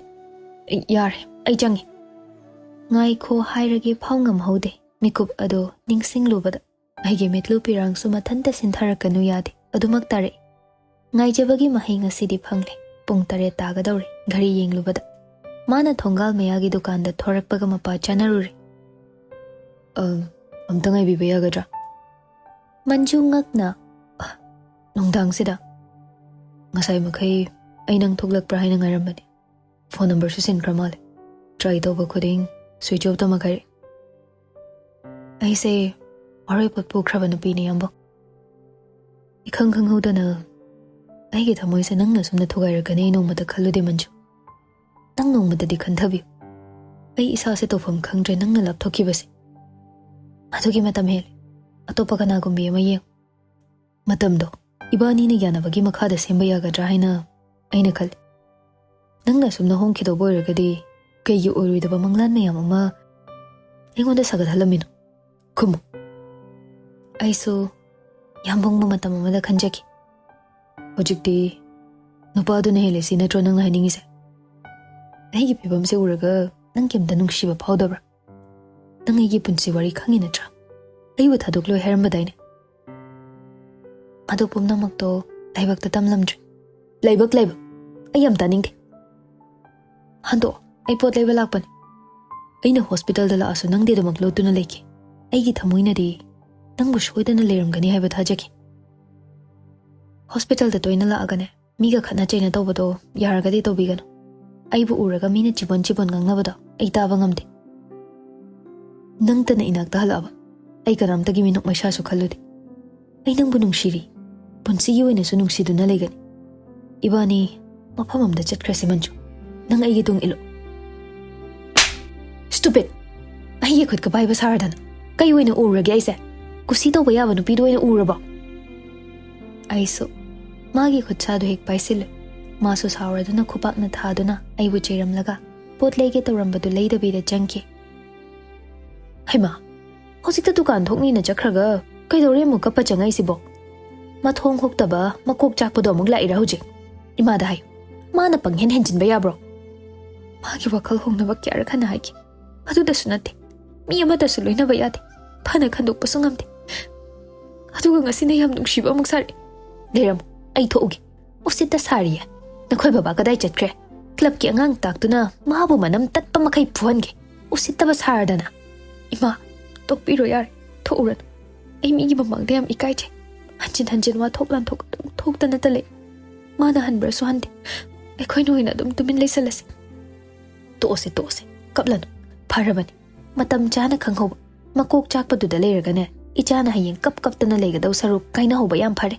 ꯑꯩ ꯌꯥꯔꯦ, ꯑꯩ ꯆꯪꯉꯦ꯫ ꯉꯥꯏꯈꯣ ꯍꯥꯏꯔꯒꯦ ꯐꯥꯎ ꯉꯝꯍꯧꯗꯦ꯫ ꯃꯤꯀꯨꯞ ꯑꯗꯣ ꯅꯤꯡꯁꯤꯡꯂꯨꯕꯗ ꯑꯩꯒꯤ ꯃꯤꯠꯂꯨ ꯄꯤꯔꯥꯡꯁꯨ ꯃꯊꯟꯇ ꯁꯤꯟꯊꯔꯛꯀꯅꯨ ꯌꯥꯗꯦ꯫ ꯑꯗꯨꯃꯛ ꯇꯥꯔꯛꯏ꯫ ꯉꯥꯏꯖꯕꯒꯤ ꯃꯍꯩ ꯉꯁꯤꯗꯤ ꯐꯪꯂꯦ꯫ ꯄꯨꯡ ꯇꯔꯦꯠ ꯇꯥꯒꯗꯧꯔꯦ꯫ ꯘꯔꯤ ꯌꯦꯡꯂꯨꯕꯗ ꯃꯥꯅ ꯊꯣꯡꯒꯥꯜ ꯃꯌꯥꯒꯤ ꯗꯨꯀꯥꯟꯗ ꯊꯣꯔꯛꯄꯒ ꯃꯄꯥ ꯆꯥꯅꯔꯨꯔꯦ꯫ "ꯑ, ꯑꯝꯇ ꯉꯥꯏꯕꯤꯕ ꯌꯥꯒꯗ꯭ꯔꯥ?" ꯃꯟꯖꯨ ꯉꯛꯅ, "ꯑ, ꯅꯨꯡꯗꯥꯡꯁꯤꯗ? ꯉꯁꯥꯏ ꯃꯈꯩ ꯑꯩ ꯅꯪ ꯊꯣꯛꯂꯛꯄ꯭ꯔꯥ ꯍꯥꯏꯅ ꯉꯥꯏꯔꯝꯕꯅꯤ꯫ ꯐꯣꯟ ꯅꯝꯕꯔꯁꯨ ꯁꯤꯟꯈ꯭ꯔ ꯃꯥꯜꯂꯦ꯫ ꯇ꯭ꯔꯥꯏ ꯇꯧꯕ ꯈꯨꯗꯤꯡ ꯁ꯭ꯋꯤꯆ ꯑꯣꯐꯇ ꯃꯈꯩ꯫ ꯑꯩꯁꯦ ꯋꯥꯔꯣꯏꯄꯣꯠ ꯄꯨꯈ꯭ꯔꯕ ꯅꯨꯄꯤꯅꯤ, ꯌꯥꯝꯕꯨꯡ꯫ ꯏꯈꯪ ꯈꯪꯍꯧꯗꯅ ꯑꯩꯒꯤ ꯊꯃꯣꯏꯁꯦ ꯅꯪꯅ ꯑꯁꯨꯝꯅ ꯊꯨꯒꯥꯏꯔꯛꯀꯅꯤ ꯑꯩ ꯅꯣꯡꯃꯇ ꯈꯜꯂꯨꯗꯦ, ꯃꯟꯖꯨ꯫ ꯅꯪ ꯅꯣꯡꯃꯇꯗꯤ ꯈꯟꯊꯕꯤꯌꯨ꯫ ꯑꯩ ꯏꯁꯥꯁꯦ ꯇꯧꯐꯝ ꯈꯪꯗ꯭ꯔꯦ ꯅꯪꯅ ꯂꯥꯞꯊꯣꯛꯈꯤꯕꯁꯦ꯫ ꯑꯗꯨꯒꯤ ꯃꯇꯝ ꯍꯦꯜꯂꯦ꯫ ꯑꯇꯣꯞꯄ ꯀꯅꯥꯒꯨꯝꯕꯤ ꯑꯃ ꯌꯦꯡꯉꯨ꯫ ꯃꯇꯝꯗꯣ ꯏꯕꯥꯅꯤꯅ ꯌꯥꯅꯕꯒꯤ ꯃꯈꯥꯗ ꯁꯦꯝꯕ ꯌꯥꯒꯗ꯭ꯔꯥ ꯍꯥꯏꯅ ꯑꯩꯅ ꯈꯜꯂꯤ꯫ ꯅꯪꯅ ꯑꯁꯨꯝꯅ ꯍꯣꯡꯈꯤꯗꯧꯕ ꯑꯣꯏꯔꯒꯗꯤ ꯀꯩꯒꯤ ꯑꯣꯏꯔꯣꯏꯗꯕ ꯃꯪꯂꯥꯟ ꯃꯌꯥꯝ ꯑꯃ ꯑꯩꯉꯣꯟꯗ ꯁꯥꯒꯠꯍꯜꯂꯝꯃꯤꯅꯣ? ꯈꯨꯝꯃꯨ꯫ ꯑꯩꯁꯨ ꯌꯥꯝ ꯄꯪꯕ ꯃꯇꯝ ꯑꯃꯗ ꯈꯟꯖꯈꯤ꯫ ꯍꯧꯖꯤꯛꯇꯤ ꯅꯨꯄꯥꯗꯨꯅ ꯍꯦꯜꯂꯦ ꯁꯤ ꯅꯠꯇ꯭ꯔꯣ ꯅꯪꯅ ꯍꯥꯏꯅꯤꯡꯉꯤꯁꯦ? ꯑꯩꯒꯤ ꯐꯤꯕꯝꯁꯦ ꯎꯔꯒ ꯅꯪ ꯀꯩꯝꯇ ꯅꯨꯡꯁꯤꯕ ꯐꯥꯎꯗꯕ꯭ꯔꯥ? ꯅꯪ ꯑꯩꯒꯤ ꯄꯨꯟꯁꯤ ꯋꯥꯔꯤ ꯈꯪꯉꯤ ꯅꯠꯇ꯭ꯔꯥ? ꯑꯩꯕꯨ ꯊꯥꯗꯣꯛꯂꯣꯏ ꯍꯥꯏꯔꯝꯕꯗꯥꯏꯅꯦ? ꯃꯗꯨ ꯄꯨꯝꯅꯃꯛꯇꯣ ꯂꯥꯏꯕꯛꯇ ꯇꯝꯂꯝꯗ꯭ꯔꯦ꯫ ꯂꯥꯏꯕꯛ, ꯂꯥꯏꯕꯛ? ꯑꯩ ꯌꯥꯝ ꯇꯥꯅꯤꯡꯗꯦ꯫ ꯍꯟꯗꯣꯛꯑꯣ, ꯑꯩ ꯄꯣꯠ ꯂꯩꯕ ꯂꯥꯛꯄꯅꯦ꯫ ꯑꯩꯅ ꯍꯣꯁꯄꯤꯇꯥꯜꯗ ꯂꯥꯛꯑꯁꯨ ꯅꯪꯗꯤ ꯑꯗꯨꯃꯛ ꯂꯣꯠꯇꯨꯅ ꯂꯩꯈꯤ꯫ ꯑꯩꯒꯤ ꯊꯃꯣꯏꯅꯗꯤ ꯅꯪꯕꯨ ꯁꯣꯏꯗꯅ ꯂꯩꯔꯝꯒꯅꯤ ꯍꯥꯏꯕ ꯊꯥꯖꯈꯤ꯫ ꯍꯣꯁꯄꯤꯇꯥꯜꯗ ꯇꯣꯏꯅ ꯂꯥꯛꯑꯒꯅꯦ, ꯃꯤꯒ ꯈꯠꯅ ꯆꯩꯅ ꯇꯧꯕꯗꯣ ꯌꯥꯔꯒꯗꯤ ꯇꯧꯕꯤꯒꯅꯨ꯫ ꯑꯩꯕꯨ ꯎꯔꯒ ꯃꯤꯅ ꯆꯤꯕꯣꯟ ꯆꯤꯕꯣꯟ ꯉꯥꯡꯅꯕꯗꯣ ꯑꯩ ꯇꯥꯕ ꯉꯝꯗꯦ꯫ ꯅꯪꯇꯅ ꯏꯅꯥꯛꯇ ꯍꯜꯂꯛꯑꯕ ꯑꯩ ꯀꯅꯥꯝꯇꯒꯤ ꯃꯤꯅꯣꯛ ꯃꯩꯁꯥꯁꯨ ꯈꯜꯂꯨꯗꯦ꯫ ꯑꯩ ꯅꯪꯕꯨ ꯅꯨꯡꯁꯤꯔꯤ, ꯄꯨꯟꯁꯤꯒꯤ ꯑꯣꯏꯅꯁꯨ ꯅꯨꯡꯁꯤꯗꯨꯅ ꯂꯩꯒꯅꯤ꯫ ꯏꯕꯥꯅꯤ ꯃꯐꯝ ꯑꯃꯗ ꯆꯠꯈ꯭ꯔꯁꯤ, ꯃꯟꯖꯨ꯫ ꯅꯪ ꯑꯩꯒꯤ ꯇꯨꯡ ꯏꯜꯂꯨ꯫ Stupid! ꯑꯩꯒꯤ ꯈꯨꯠꯀ ꯄꯥꯏꯕ ꯁꯥꯔꯗꯅ꯫ ꯀꯩ ꯑꯣꯏꯅ ꯎꯔꯒꯦ ꯑꯩꯁꯦ? ꯀꯨꯁꯤ ꯇꯧꯕ ꯌꯥꯕ ꯅꯨꯄꯤꯗꯨ ꯑꯣꯏꯅ ꯎꯔꯕꯣ? ꯑꯩꯁꯨ ꯃꯥꯒꯤ ꯈꯨꯠꯁꯥꯗꯨ ꯍꯦꯛ ꯄꯥꯏꯁꯤꯜꯂꯨꯏ꯫ ꯃꯥꯁꯨ ꯁꯥꯎꯔꯗꯨꯅ ꯈꯨꯄꯥꯛꯅ ꯊꯥꯗꯨꯅ ꯑꯩꯕꯨ ꯆꯩꯔꯝꯂꯒ ꯄꯣꯠ ꯂꯩꯒꯦ ꯇꯧꯔꯝꯕꯗꯨ ꯂꯩꯗꯕꯤꯗ ꯆꯪꯈꯤ꯫ ꯍꯩꯃꯥ, ꯍꯧꯖꯤꯛꯇ ꯗꯨꯀꯥꯟ ꯊꯣꯛꯅꯤꯅ ꯆꯠꯈ꯭ꯔꯒ ꯀꯩꯗꯧꯔꯦ ꯑꯃꯨꯛ ꯀꯞꯄ ꯆꯪꯉꯛꯏꯁꯤꯕꯣ? ꯃꯊꯣꯡ ꯍꯨꯛꯇꯕ ꯃꯀꯣꯛ ꯆꯥꯛꯄꯗꯣ ꯑꯃꯨꯛ ꯂꯥꯛꯏꯔꯥ ꯍꯧꯖꯤꯛ? ꯏꯃꯥꯗ ꯍꯥꯏꯌꯨ, ꯃꯥꯅ ꯄꯪꯍꯦꯟ ꯍꯦꯟꯖꯤꯟꯕ ꯌꯥꯕ꯭ꯔꯣ? ꯃꯥꯒꯤ ꯋꯥꯈꯜ ꯍꯣꯡꯅꯕ ꯀꯌꯥꯔꯛ ꯍꯟꯅ ꯍꯥꯏꯈꯤ꯫ ꯑꯗꯨꯗꯁꯨ ꯅꯠꯇꯦ, ꯃꯤ ꯑꯃꯠꯇꯁꯨ ꯂꯣꯏꯅꯕ ꯌꯥꯗꯦ, ꯐꯅ ꯈꯟꯗꯣꯛꯄꯁꯨ ꯉꯝꯗꯦ꯫ ꯑꯗꯨꯒ ꯉꯁꯤꯅ ꯌꯥꯝ ꯅꯨꯡꯁꯤꯕ ꯑꯃꯨꯛ ꯁꯥꯔꯛꯑꯦ꯫ ꯂꯩꯔꯝꯃꯣ, ꯑꯩ ꯊꯣꯛꯎꯒꯦ꯫ ꯎꯁꯤꯠꯇ ꯁꯥꯔꯤꯌꯦ꯫ ꯅꯈꯣꯏ ꯕꯕꯥ ꯀꯗꯥꯏ ꯆꯠꯈ꯭ꯔꯦ? ꯀ꯭ꯂꯕꯀꯤ ꯑꯉꯥꯡ ꯇꯥꯛꯇꯨꯅ ꯃꯥꯕꯨ ꯃꯅꯝ ꯇꯠꯄ ꯃꯈꯩ ꯐꯨꯍꯟꯒꯦ꯫ ꯎꯁꯤꯠꯇꯕ ꯁꯥꯔꯗꯅ꯫ ꯏꯃꯥ, ꯇꯣꯛꯄꯤꯔꯣ ꯌꯥꯔꯦ, ꯊꯣꯛꯎꯔꯅꯨ꯫ ꯑꯩ ꯃꯤꯒꯤ ꯃꯃꯥꯡꯗ ꯌꯥꯝ ꯏꯀꯥꯏꯖꯩ꯫ ꯍꯟꯖꯤꯟ ꯍꯟꯖꯤꯟ ꯋꯥꯊꯣꯛ ꯂꯥꯟꯊꯣꯛ ꯑꯗꯨꯝ ꯊꯣꯛꯇꯅꯇ ꯂꯩ꯫ ꯃꯥꯅ ꯍꯟꯕ꯭ꯔꯁꯨ ꯍꯟꯗꯦ꯫ ꯑꯩꯈꯣꯏꯅ ꯑꯣꯏꯅ ꯑꯗꯨꯝ ꯇꯨꯃꯤꯟ ꯂꯩꯁꯜꯂꯁꯤ꯫ ꯇꯣꯛꯑꯁꯦ, ꯇꯣꯛꯑꯁꯦ, ꯀꯞꯂꯅꯨ꯫ ꯐꯔꯕꯅꯤ꯫ ꯃꯇꯝ ꯆꯥꯅ ꯈꯪꯍꯧꯕ꯫ ꯃꯀꯣꯛ ꯆꯥꯛꯄꯗꯨꯗ ꯂꯩꯔꯒꯅꯦ, ꯏꯆꯥꯅ ꯍꯌꯦꯡ ꯀꯞ ꯀꯞꯇꯅ ꯂꯩꯒꯗꯧ ꯁꯔꯨꯛ ꯀꯥꯏꯅꯍꯧꯕ ꯌꯥꯝ ꯐꯔꯦ꯫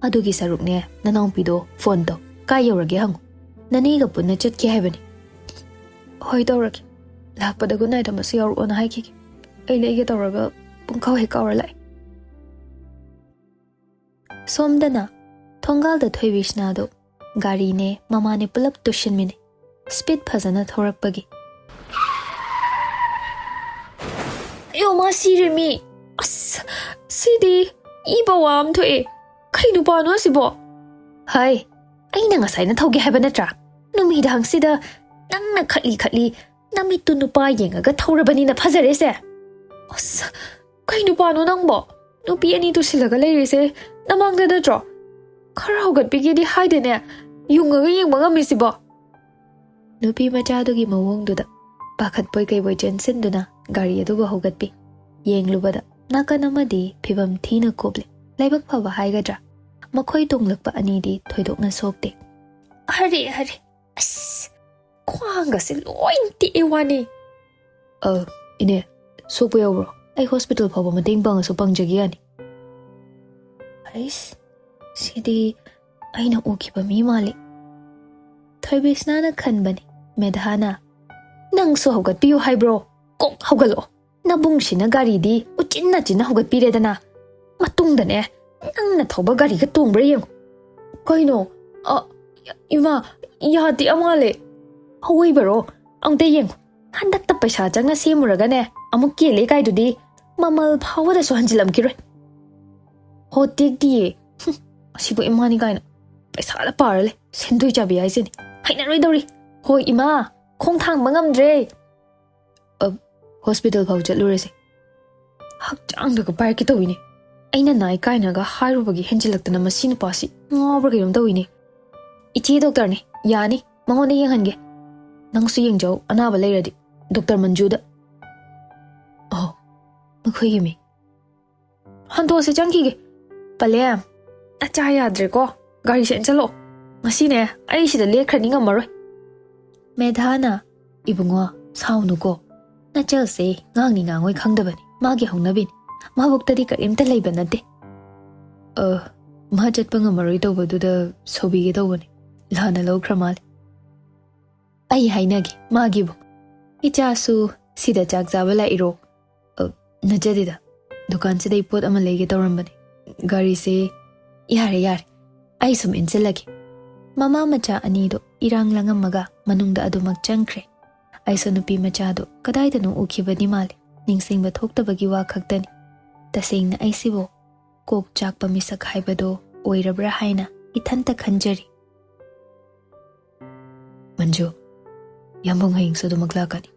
ꯑꯗꯨꯒꯤ ꯁꯔꯨꯛꯅꯦ, ꯅꯅꯥꯎꯄꯤꯗꯣ ꯐꯣꯟ ꯇꯧ, ꯀꯥꯏ ꯌꯧꯔꯒꯦ ꯍꯪꯉꯨ꯫ ꯅꯅꯦꯒ ꯄꯨꯟꯅ ꯆꯠꯈꯤ ꯍꯥꯏꯕꯅꯤ꯫ ꯍꯣꯏ, ꯇꯧꯔꯒꯦ꯫ ꯂꯥꯛꯄꯗ ꯒꯨꯗ ꯅꯥꯏꯠ ꯑꯃꯁꯨ ꯌꯥꯎꯔꯛꯑꯣꯅ ꯍꯥꯏꯈꯤꯒꯦ꯫ ꯑꯩ ꯂꯩꯒꯦ ꯇꯧꯔꯒ ꯄꯨꯡꯈꯥꯎ ꯍꯦꯛ ꯀꯥꯎꯔ ꯂꯥꯛꯑꯦ꯫ ꯁꯣꯝꯗꯅ ꯊꯣꯡꯒꯥꯜꯗ ꯊꯣꯏꯕꯤꯁꯅꯥꯗꯨ ꯒꯥꯔꯤꯅꯦ ꯃꯃꯥꯅꯦ ꯄꯨꯂꯞ ꯇꯨꯁꯤꯟꯃꯤꯅꯦ꯫ ꯁ꯭ꯄꯤꯗ ꯐꯖꯅ ꯊꯧꯔꯛꯄꯒꯤ꯫ ꯑꯌꯣ, ꯃꯥ ꯁꯤꯔꯦ ꯃꯤ꯫ ꯑꯁ, ꯁꯤꯗꯤ ꯏ ꯄꯋꯥ ꯑꯃ ꯊꯣꯛꯑꯦ꯫ ꯀꯩ ꯅꯨꯄꯥꯅꯣ ꯑꯁꯤꯕꯣ? ꯍꯥꯏ, ꯑꯩꯅ ꯉꯁꯥꯏꯅ ꯊꯧꯒꯦ ꯍꯥꯏꯕ ꯅꯠꯇ꯭ꯔꯥ? ꯅꯨꯃꯤꯗꯥꯡꯁꯤꯗ ꯅꯪꯅ ꯈꯠꯂꯤ ꯈꯠꯂꯤ ꯅꯃꯤꯠꯇꯨ ꯅꯨꯄꯥ ꯌꯦꯡꯉꯒ ꯊꯧꯔꯕꯅꯤꯅ ꯐꯖꯔꯦꯁꯦ꯫ ꯑꯁ, ꯀꯩ ꯅꯨꯄꯥꯅꯣ ꯅꯪꯕꯣ? ꯅꯨꯄꯤ ꯑꯅꯤ ꯇꯨꯁꯤꯜꯂꯒ ꯂꯩꯔꯤꯁꯦ ꯅꯃꯥꯡꯗ ꯅꯠꯇ꯭ꯔꯣ? ꯈꯔ ꯍꯧꯒꯠꯄꯤꯒꯦꯗꯤ ꯍꯥꯏꯗꯦꯅꯦ, ꯌꯨꯡꯉꯒ ꯌꯦꯡꯕ ꯉꯝꯃꯤꯁꯤꯕꯣ? ꯅꯨꯄꯤ ꯃꯆꯥꯗꯨꯒꯤ ꯃꯑꯣꯡꯗꯨꯗ ꯄꯥꯈꯠꯄꯣꯏ ꯀꯩꯕꯣꯏ ꯆꯦꯟꯁꯤꯟꯗꯨꯅ ꯒꯥꯔꯤ ꯑꯗꯨꯕꯨ ꯍꯧꯒꯠꯄꯤ꯫ ꯌꯦꯡꯂꯨꯕꯗ ꯅꯥꯀꯟ ꯑꯃꯗꯤ ꯐꯤꯕꯝ ꯊꯤꯅ ꯀꯨꯞꯂꯦ꯫ ꯂꯥꯏꯕꯛ ꯐꯕ ꯍꯥꯏꯒꯗ꯭ꯔꯥ, ꯃꯈꯣꯏ ꯇꯣꯡꯂꯛꯄ ꯑꯅꯤꯗꯤ ꯊꯣꯏꯗꯣꯛꯅ ꯁꯣꯛꯇꯦ꯫ ꯑꯔꯦ, ꯑꯔꯦ, ꯑꯁ, ꯈ꯭ꯋꯥꯡꯒꯁꯦ ꯂꯣꯏ ꯇꯦꯛꯑꯦ ꯋꯥꯅꯤ꯫ ꯑ, ꯏꯅꯦ, ꯁꯣꯛꯄ ꯌꯥꯎꯕ꯭ꯔꯣ? ꯑꯩ ꯍꯣꯁꯄꯤꯇꯥꯜ ꯐꯥꯎꯕ ꯃꯇꯦꯡ ꯄꯥꯡꯉꯁꯨ ꯄꯥꯡꯖꯒꯦ ꯌꯥꯅꯤ꯫ ꯑꯩꯁ, ꯁꯤꯗꯤ ꯑꯩꯅ ꯎꯈꯤꯕ ꯃꯤ ꯃꯥꯜꯂꯤ꯫ ꯊꯣꯏꯕꯤꯁꯅꯥꯅ ꯈꯟꯕꯅꯤ꯫ ꯃꯦꯙꯥꯅ, "ꯅꯪꯁꯨ ꯍꯧꯒꯠꯄꯤꯌꯨ ꯍꯥꯏꯕ꯭ꯔꯣ? ꯀꯣꯛ ꯍꯧꯒꯠꯂꯛꯑꯣ꯫ ꯅꯕꯨꯡꯁꯤꯅ ꯒꯥꯔꯤꯗꯤ ꯎꯆꯤꯟ ꯅꯥꯆꯤꯟꯅ ꯍꯧꯒꯠꯄꯤꯔꯦꯗꯅ꯫ ꯃꯇꯨꯡꯗꯅꯦ, ꯅꯪꯅ ꯊꯧꯕ ꯒꯥꯔꯤꯒ ꯇꯣꯡꯕ꯭ꯔꯥ ꯌꯦꯡꯉꯨ꯫" "ꯀꯩꯅꯣ? ꯑ, ꯏꯃꯥ, ꯌꯥꯗꯦ ꯃꯥꯜꯂꯦ꯫" "ꯑꯋꯣꯏꯕꯔꯣ? ꯑꯝꯇ ꯌꯦꯡꯉꯨ꯫ ꯍꯟꯗꯛꯇ ꯄꯩꯁꯥ ꯆꯪꯅ ꯁꯦꯝꯃꯨꯔꯒꯅꯦ, ꯑꯃꯨꯛ ꯀꯦꯜꯂꯦ ꯀꯥꯏꯗꯨꯗꯤ ꯃꯃꯜ ꯐꯥꯎꯕꯗꯁꯨ ꯍꯟꯖꯤꯜꯂꯝꯈꯤꯔꯣꯏ꯫" "ꯍꯣ, ꯇꯦꯛꯇꯤꯌꯦ꯫ ꯍꯨꯝ, ꯑꯁꯤꯕꯨ ꯏꯃꯥꯅꯤ ꯀꯥꯏꯅ ꯄꯩꯁꯥꯗ ꯄꯥꯔ ꯂꯩ꯫ ꯁꯦꯟꯗꯣꯏ ꯆꯥꯕꯤ ꯍꯥꯏꯁꯤꯅꯤ꯫ ꯍꯩꯅꯔꯣꯏꯗꯧꯔꯤ꯫ ꯍꯣꯏ, ꯏꯃꯥ, ꯈꯣꯡ ꯊꯥꯡꯕ ꯉꯝꯗ꯭ꯔꯦ꯫" "ꯑ, ꯍꯣꯁꯄꯤꯇꯥꯜ ꯐꯥꯎ ꯆꯠꯂꯨꯔꯁꯦ꯫" ꯍꯛꯆꯥꯡꯗꯒ ꯄꯥꯏꯔꯛꯀꯦ ꯇꯧꯋꯤꯅꯦ꯫ ꯑꯩꯅ ꯅꯥꯏ ꯀꯥꯏꯅꯒ ꯍꯥꯏꯔꯨꯕꯒꯤ ꯍꯦꯟꯖꯤꯜꯂꯛꯇꯅ ꯃꯁꯤ ꯅꯨꯄꯥꯁꯤ ꯉꯥꯎꯕ꯭ꯔꯥ ꯀꯩꯅꯣꯝ ꯇꯧꯋꯤꯅꯦ꯫ "ꯏꯆꯦ ꯗꯣꯛꯇꯔꯅꯤ, ꯌꯥꯅꯤ, ꯃꯉꯣꯟꯗ ꯌꯦꯡꯍꯟꯒꯦ꯫ ꯅꯪꯁꯨ ꯌꯦꯡꯖꯧ, ꯑꯅꯥꯕ ꯂꯩꯔꯗꯤ, ꯗꯣꯛꯇꯔ ꯃꯟꯖꯨꯗ꯫" ꯑꯣ, ꯃꯈꯣꯏꯒꯤ ꯃꯤ꯫ "ꯍꯟꯗꯣꯛꯑꯁꯦ, ꯆꯪꯈꯤꯒꯦ꯫" "ꯄꯂꯦꯝ, ꯅꯆꯥ ꯌꯥꯗ꯭ꯔꯦꯀꯣ꯫ ꯒꯥꯔꯤꯁꯦ ꯏꯟꯁꯤꯜꯂꯛꯑꯣ꯫ ꯉꯁꯤꯅꯦ, ꯑꯩ ꯁꯤꯗ ꯂꯦꯛꯈ꯭ꯔꯅꯤ, ꯉꯝꯃꯔꯣꯏ꯫" ꯃꯦꯙꯥꯅ, "ꯏꯕꯨꯡꯉꯣ, ꯁꯥꯎꯅꯨꯀꯣ꯫ ꯅꯆꯜꯁꯦ ꯉꯥꯡꯅꯤ ꯉꯥꯡꯉꯣꯏ ꯈꯪꯗꯕꯅꯤ꯫ ꯃꯥꯒꯤ ꯍꯧꯅꯕꯤꯅꯤ꯫ ꯃꯥꯕꯨꯛꯇꯗꯤ ꯀꯔꯤꯝꯇ ꯂꯩꯕ ꯅꯠꯇꯦ꯫" "ꯑ, ꯃꯥ ꯆꯠꯄ ꯉꯝꯃꯔꯣꯏ ꯇꯧꯕꯗꯨꯗ ꯁꯧꯕꯤꯒꯦ ꯇꯧꯕꯅꯤ꯫ ꯂꯥꯟꯅ ꯂꯧꯈ꯭ꯔ ꯃꯥꯜꯂꯦ꯫" "ꯑꯩ ꯍꯥꯏꯅꯒꯦ ꯃꯥꯒꯤꯕꯨ꯫ ꯏꯆꯥꯁꯨ ꯁꯤꯗ ꯆꯥꯛ ꯆꯥꯕ ꯂꯥꯛꯏꯔꯣ?" "ꯑ, ꯅꯠꯆꯗꯦꯗ꯫ ꯗꯨꯀꯥꯟꯁꯤꯗꯩ ꯄꯣꯠ ꯑꯃ ꯂꯩꯒꯦ ꯇꯧꯔꯝꯕꯅꯤ꯫ ꯒꯥꯔꯤꯁꯦ꯫" "ꯌꯥꯔꯦ, ꯌꯥꯔꯦ꯫ ꯑꯩ ꯁꯨꯝ ꯏꯟꯁꯤꯜꯂꯒꯦ꯫" ꯃꯃꯥ ꯃꯆꯥ ꯑꯅꯤꯗꯨ ꯏꯔꯥꯡ ꯂꯥꯡꯉꯝꯃꯒ ꯃꯅꯨꯡꯗ ꯑꯗꯨꯃꯛ ꯆꯪꯈ꯭ꯔꯦ꯫ ꯑꯩꯁꯨ ꯅꯨꯄꯤ ꯃꯆꯥꯗꯨ ꯀꯗꯥꯏꯗꯅꯣ ꯎꯈꯤꯕꯗꯤ ꯃꯥꯜꯂꯤ꯫ ꯅꯤꯡꯁꯤꯡꯕ ꯊꯣꯛꯇꯕꯒꯤ ꯋꯥ ꯈꯛꯇꯅꯤ꯫ ꯇꯁꯦꯡꯅ ꯑꯩꯁꯤꯕꯨ ꯀꯣꯛ ꯆꯥꯛꯄ ꯃꯤꯁꯛ ꯍꯥꯏꯕꯗꯨ ꯑꯣꯏꯔꯕ꯭ꯔꯥ ꯍꯥꯏꯅ ꯏꯊꯟꯇ ꯈꯟꯖꯔꯤ꯫ ꯃꯟꯖꯨ, ꯌꯥꯝꯕꯨꯡ ꯍꯌꯦꯡꯁꯨ ꯑꯗꯨꯃꯛ ꯂꯥꯛꯀꯅꯤ꯫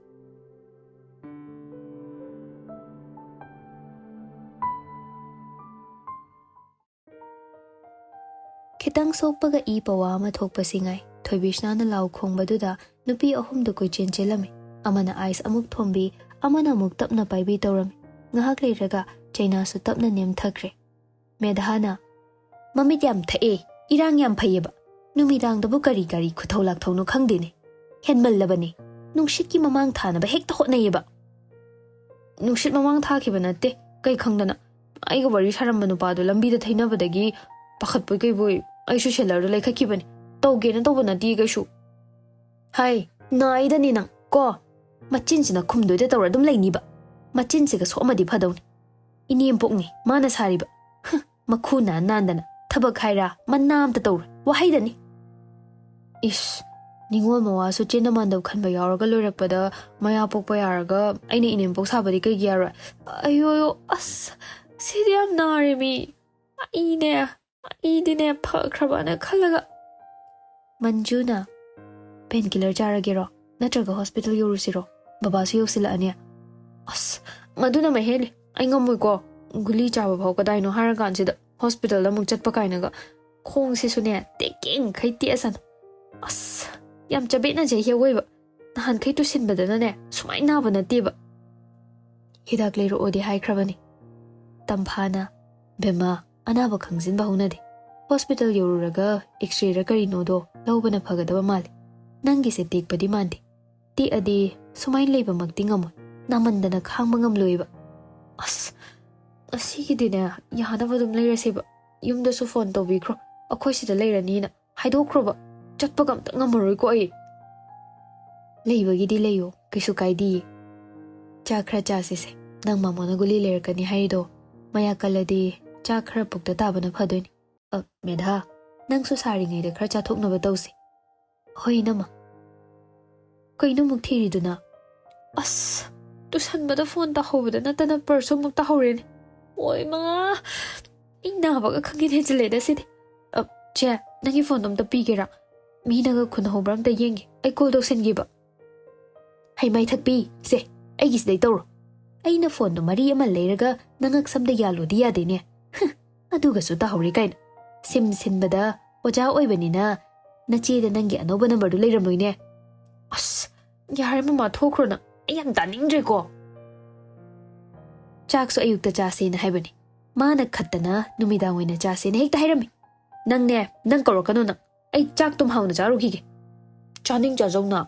ꯈꯤꯇꯪ ꯁꯣꯛꯄꯒ ꯏ ꯄꯋꯥ ꯑꯃ ꯊꯣꯛꯄꯁꯤ ꯉꯥꯏ꯫ ꯊꯣꯏꯕꯤꯁꯅꯥꯅ ꯂꯥꯎ ꯈꯣꯡꯕꯗꯨꯗ ꯅꯨꯄꯤ ꯑꯍꯨꯝꯗꯨ ꯀꯣꯏꯆꯦꯟ ꯆꯦꯜꯂꯝꯃꯤ꯫ ꯑꯃꯅ ꯑꯥꯏꯁ ꯑꯃꯨꯛ ꯊꯣꯝꯕꯤ, ꯑꯃꯅ ꯑꯃꯨꯛ ꯇꯞꯅ ꯄꯥꯏꯕꯤ ꯇꯧꯔꯝꯃꯤ꯫ ꯉꯥꯏꯍꯥꯛ ꯂꯩꯔꯒ ꯆꯩꯅꯥꯁꯨ ꯇꯞꯅ ꯅꯦꯝꯊꯈ꯭ꯔꯦ꯫ ꯃꯦꯙꯥꯅ, "ꯃꯃꯤꯠ ꯌꯥꯝ ꯊꯛꯑꯦ, ꯏꯔꯥꯡ ꯌꯥꯝ ꯐꯩꯌꯦꯕ꯫ ꯅꯨꯃꯤꯗꯥꯡꯗꯕꯨ ꯀꯔꯤ ꯀꯔꯤ ꯈꯨꯊꯧ ꯂꯥꯛꯊꯧꯅꯣ ꯈꯪꯗꯦꯅꯦ꯫ ꯍꯦꯟꯃꯜꯂꯕꯅꯦ꯫ ꯅꯨꯡꯁꯤꯠꯀꯤ ꯃꯃꯥꯡ ꯊꯥꯅꯕ ꯍꯦꯛꯇ ꯍꯣꯠꯅꯩꯌꯦꯕ꯫" "ꯅꯨꯡꯁꯤꯠ ꯃꯃꯥꯡ ꯊꯥꯈꯤꯕ ꯅꯠꯇꯦ, ꯀꯩ ꯈꯪꯗꯅ꯫ ꯑꯩꯒ ꯋꯥꯔꯤ ꯁꯥꯔꯝꯕ ꯅꯨꯄꯥꯗꯣ ꯂꯝꯕꯤꯗ ꯊꯩꯅꯕꯗꯒꯤ ꯄꯥꯈꯠꯄꯣꯏ ꯀꯩꯕꯣꯏ ꯑꯩꯁꯨ ꯁꯦꯂꯔꯗꯣ ꯂꯩꯈꯠꯈꯤꯕꯅꯤ꯫ ꯇꯧꯒꯦꯅ ꯇꯧꯕ ꯅꯠꯇꯦ ꯀꯩꯁꯨ꯫" "ꯍꯥꯏ, ꯅꯥꯏꯗꯅꯤ ꯅꯪ ꯀꯣ꯫ ꯃꯆꯤꯟꯁꯤꯅ ꯈꯨꯝꯗꯣꯏꯗ ꯇꯧꯔ ꯑꯗꯨꯝ ꯂꯩꯅꯤꯕ꯫ ꯃꯆꯤꯟꯁꯤꯒ ꯁꯣꯛꯑꯝꯃꯗꯤ ꯐꯗꯧꯅꯤ꯫ ꯏꯅꯦꯝꯄꯣꯛꯅꯤ ꯃꯥꯅ ꯁꯥꯔꯤꯕ꯫ ꯍ, ꯃꯈꯨ ꯅꯥꯟ ꯅꯥꯟꯗꯅ ꯊꯕꯛ ꯍꯥꯏꯔ ꯃꯅꯥ ꯑꯝꯇ ꯇꯧꯔꯣꯏ, ꯋꯥꯍꯩꯗꯅꯤ꯫" ꯏꯁ, ꯅꯤꯉꯣꯜ ꯃꯋꯥꯁꯨ ꯆꯦꯟꯅ ꯃꯥꯟꯗꯧ ꯈꯟꯕ ꯌꯥꯎꯔꯒ ꯂꯣꯏꯔꯛꯄꯗ ꯃꯌꯥ ꯄꯣꯛꯄ ꯌꯥꯔꯒ ꯑꯩꯅ ꯏꯅꯦꯝꯄꯣꯛ ꯁꯥꯕꯗꯤ ꯀꯩꯒꯤ ꯌꯥꯔꯣꯏ? ꯑꯌꯣ, ꯑꯌꯣ, ꯑꯁ, ꯁꯤꯗꯤ ꯌꯥꯝ ꯅꯥꯔꯦ ꯃꯤ꯫ ꯑꯩꯅꯦ, ꯑꯩꯗꯤꯅꯦ ꯐꯈ꯭ꯔꯕꯅ ꯈꯜꯂꯒ꯫ ꯃꯟꯖꯨꯅ, "ꯄꯦꯟ ꯀꯤꯂꯔ ꯆꯥꯔꯒꯦꯔꯣ? ꯅꯠꯇ꯭ꯔꯒ ꯍꯣꯁꯄꯤꯇꯥꯜ ꯌꯧꯔꯨꯁꯤꯔꯣ? ꯕꯕꯥꯁꯨ ꯌꯧꯁꯤꯜꯂꯛꯑꯅꯤ꯫" "ꯑꯁ, ꯃꯗꯨꯅ ꯃꯍꯦꯜꯂꯤ꯫ ꯑꯩ ꯉꯝꯃꯣꯏꯀꯣ꯫ ꯒꯨꯂꯤ ꯆꯥꯕ ꯐꯥꯎ ꯀꯗꯥꯏꯅꯣ ꯍꯥꯏꯔꯀꯥꯟꯁꯤꯗ ꯍꯣꯁꯄꯤꯇꯥꯜꯗ ꯑꯃꯨꯛ ꯆꯠꯄ ꯀꯥꯏꯅꯒ꯫ ꯈꯣꯡꯁꯤꯁꯨꯅꯦ ꯇꯦꯛꯀꯦꯡꯈꯩ ꯇꯦꯛꯑꯁꯅꯨ꯫ ꯑꯁ, ꯌꯥꯝ ꯆꯕꯦꯠꯅꯖꯩ ꯍꯦ ꯑꯋꯣꯏꯕ꯫ ꯅꯍꯥꯟꯈꯩ ꯇꯨꯁꯤꯟꯕꯗꯅꯅꯦ ꯁꯨꯃꯥꯏꯅ ꯅꯥꯕ ꯅꯠꯇꯦꯕ꯫" "ꯍꯤꯗꯥꯛ ꯂꯩꯔꯛꯑꯣꯗꯤ ꯍꯥꯏꯈ꯭ꯔꯕꯅꯤ꯫" ꯇꯝꯐꯥꯅ, "ꯕꯦꯝꯃ, ꯑꯅꯥꯕ ꯈꯪꯖꯤꯟꯕ ꯍꯧꯅꯗꯦ꯫ ꯍꯣꯁꯄꯤꯇꯥꯜ ꯌꯧꯔꯨꯔꯒ ꯑꯦꯛꯁꯔꯦꯔ ꯀꯔꯤꯅꯣꯗꯣ ꯂꯧꯕꯅ ꯐꯒꯗꯕ ꯃꯥꯜꯂꯤ꯫ ꯅꯪꯒꯤꯁꯦ ꯇꯦꯛꯄꯗꯤ ꯃꯥꯟꯗꯦ꯫ ꯇꯦꯛꯑꯗꯤ ꯁꯨꯃꯥꯏꯅ ꯂꯩꯕꯃꯛꯇꯤ ꯉꯝꯃꯣꯏ꯫ ꯅꯥꯃꯟꯗꯅ ꯈꯥꯡꯕ ꯉꯝꯂꯣꯏꯕ꯫" "ꯑꯁ, ꯑꯁꯤꯒꯤꯗꯤꯅꯦ, ꯌꯥꯅꯕ ꯑꯗꯨꯝ ꯂꯩꯔꯁꯦꯕ꯫ ꯌꯨꯝꯗꯁꯨ ꯐꯣꯟ ꯇꯧꯕꯤꯈ꯭ꯔꯣ, ꯑꯩꯈꯣꯏ ꯁꯤꯗ ꯂꯩꯔꯅꯤꯅ꯫ ꯍꯥꯏꯗꯣꯛꯈ꯭ꯔꯣꯕ, ꯆꯠꯄꯒ ꯑꯝꯇ ꯉꯝꯃꯔꯣꯏꯀꯣ ꯑꯩ꯫" "ꯂꯩꯕꯒꯤꯗꯤ ꯂꯩꯌꯣ, ꯀꯩꯁꯨ ꯀꯥꯏꯗꯤꯌꯦ꯫ ꯆꯥ ꯈꯔ ꯆꯥꯁꯤꯁꯦ, ꯅꯪ ꯃꯥꯃꯣꯅ ꯒꯨꯂꯤ ꯂꯩꯔꯛꯀꯅꯤ ꯍꯥꯏꯔꯤꯗꯣ꯫ ꯃꯌꯥ ꯀꯜꯂꯗꯤ ꯆꯥ ꯈꯔ ꯄꯨꯛꯇ ꯇꯥꯕꯅ ꯐꯗꯣꯏꯅꯤ꯫" "ꯑ, ꯃꯦꯙꯥ, ꯅꯪꯁꯨ ꯁꯥꯔꯤꯉꯩꯗ ꯈꯔ ꯆꯥꯊꯣꯛꯅꯕ ꯇꯧꯁꯤ꯫ ꯍꯣꯏ, ꯏꯅꯝꯃ꯫ ꯀꯩꯅꯣ ꯑꯃꯨꯛ ꯊꯤꯔꯤꯗꯨꯅ? ꯑꯁ, ꯇꯨꯁꯟꯕꯗ ꯐꯣꯟ ꯇꯥꯍꯧꯕꯗ ꯅꯠꯇꯅ ꯄꯔꯁꯁꯨ ꯑꯃꯨꯛ ꯇꯥꯍꯧꯔꯦꯅꯦ꯫ ꯑꯣꯏ ꯃꯥ, ꯑꯩ ꯅꯥꯕꯒ ꯈꯪꯍꯦꯟ ꯍꯦꯟꯖꯤꯜꯂꯦꯗ ꯁꯤꯗꯤ꯫ ꯑ, ꯆꯦ, ꯅꯪꯒꯤ ꯐꯣꯟꯗꯣ ꯑꯝꯇ ꯄꯤꯒꯦꯔꯥ? ꯃꯤꯅꯒ ꯈꯨꯟꯍꯧꯕ꯭ꯔꯥ ꯑꯝꯇ ꯌꯦꯡꯒꯦ꯫ ꯑꯩ ꯀꯣꯜ ꯇꯧꯁꯟꯒꯦꯕ꯫ ꯍꯩꯃꯥꯏ ꯊꯛꯄꯤ, ꯁꯦ, ꯑꯩꯒꯤꯁꯤꯗꯩ ꯇꯧꯔꯣ꯫ ꯑꯩꯅ ꯐꯣꯟꯗꯣ ꯃꯔꯤ ꯑꯃ ꯂꯩꯔꯒ ꯅꯉꯛ ꯁꯝꯗ ꯌꯥꯜꯂꯣꯗꯤ ꯌꯥꯗꯦꯅꯦ꯫ ꯍ, ꯑꯗꯨꯒꯁꯨ ꯇꯥꯍꯧꯔꯤ ꯀꯥꯏꯅ꯫ ꯁꯤꯝ ꯁꯤꯟꯕꯗ ꯑꯣꯖꯥ ꯑꯣꯏꯕꯅꯤꯅ ꯅꯆꯦꯗ ꯅꯪꯒꯤ ꯑꯅꯧꯕ ꯅꯝꯕꯔꯗꯨ ꯂꯩꯔꯝꯂꯣꯏꯅꯦ꯫ ꯑꯁ, ꯌꯥꯔꯦ ꯃꯃꯥ, ꯊꯣꯛꯈ꯭ꯔꯣ ꯅꯪ꯫ ꯑꯩ ꯌꯥꯝ ꯇꯥꯅꯤꯡꯗ꯭ꯔꯦꯀꯣ꯫ ꯆꯥꯛꯁꯨ ꯑꯌꯨꯛꯇ ꯆꯥꯁꯦꯅ ꯍꯥꯏꯕꯅꯤ꯫ ꯃꯥꯅ ꯈꯠꯇꯅ ꯅꯨꯃꯤꯗꯥꯡ ꯑꯣꯏꯅ ꯆꯥꯁꯦꯅ ꯍꯦꯛꯇ ꯍꯥꯏꯔꯝꯃꯤ꯫ ꯅꯪꯅꯦ, ꯅꯪ ꯀꯧꯔꯛꯀꯅꯨ ꯅꯪ꯫ ꯑꯩ ꯆꯥꯛꯇꯨꯝ ꯍꯥꯎꯅ ꯆꯥꯔꯨꯈꯤꯒꯦ꯫ ꯆꯥꯅꯤꯡ ꯆꯥꯖꯧꯅ꯫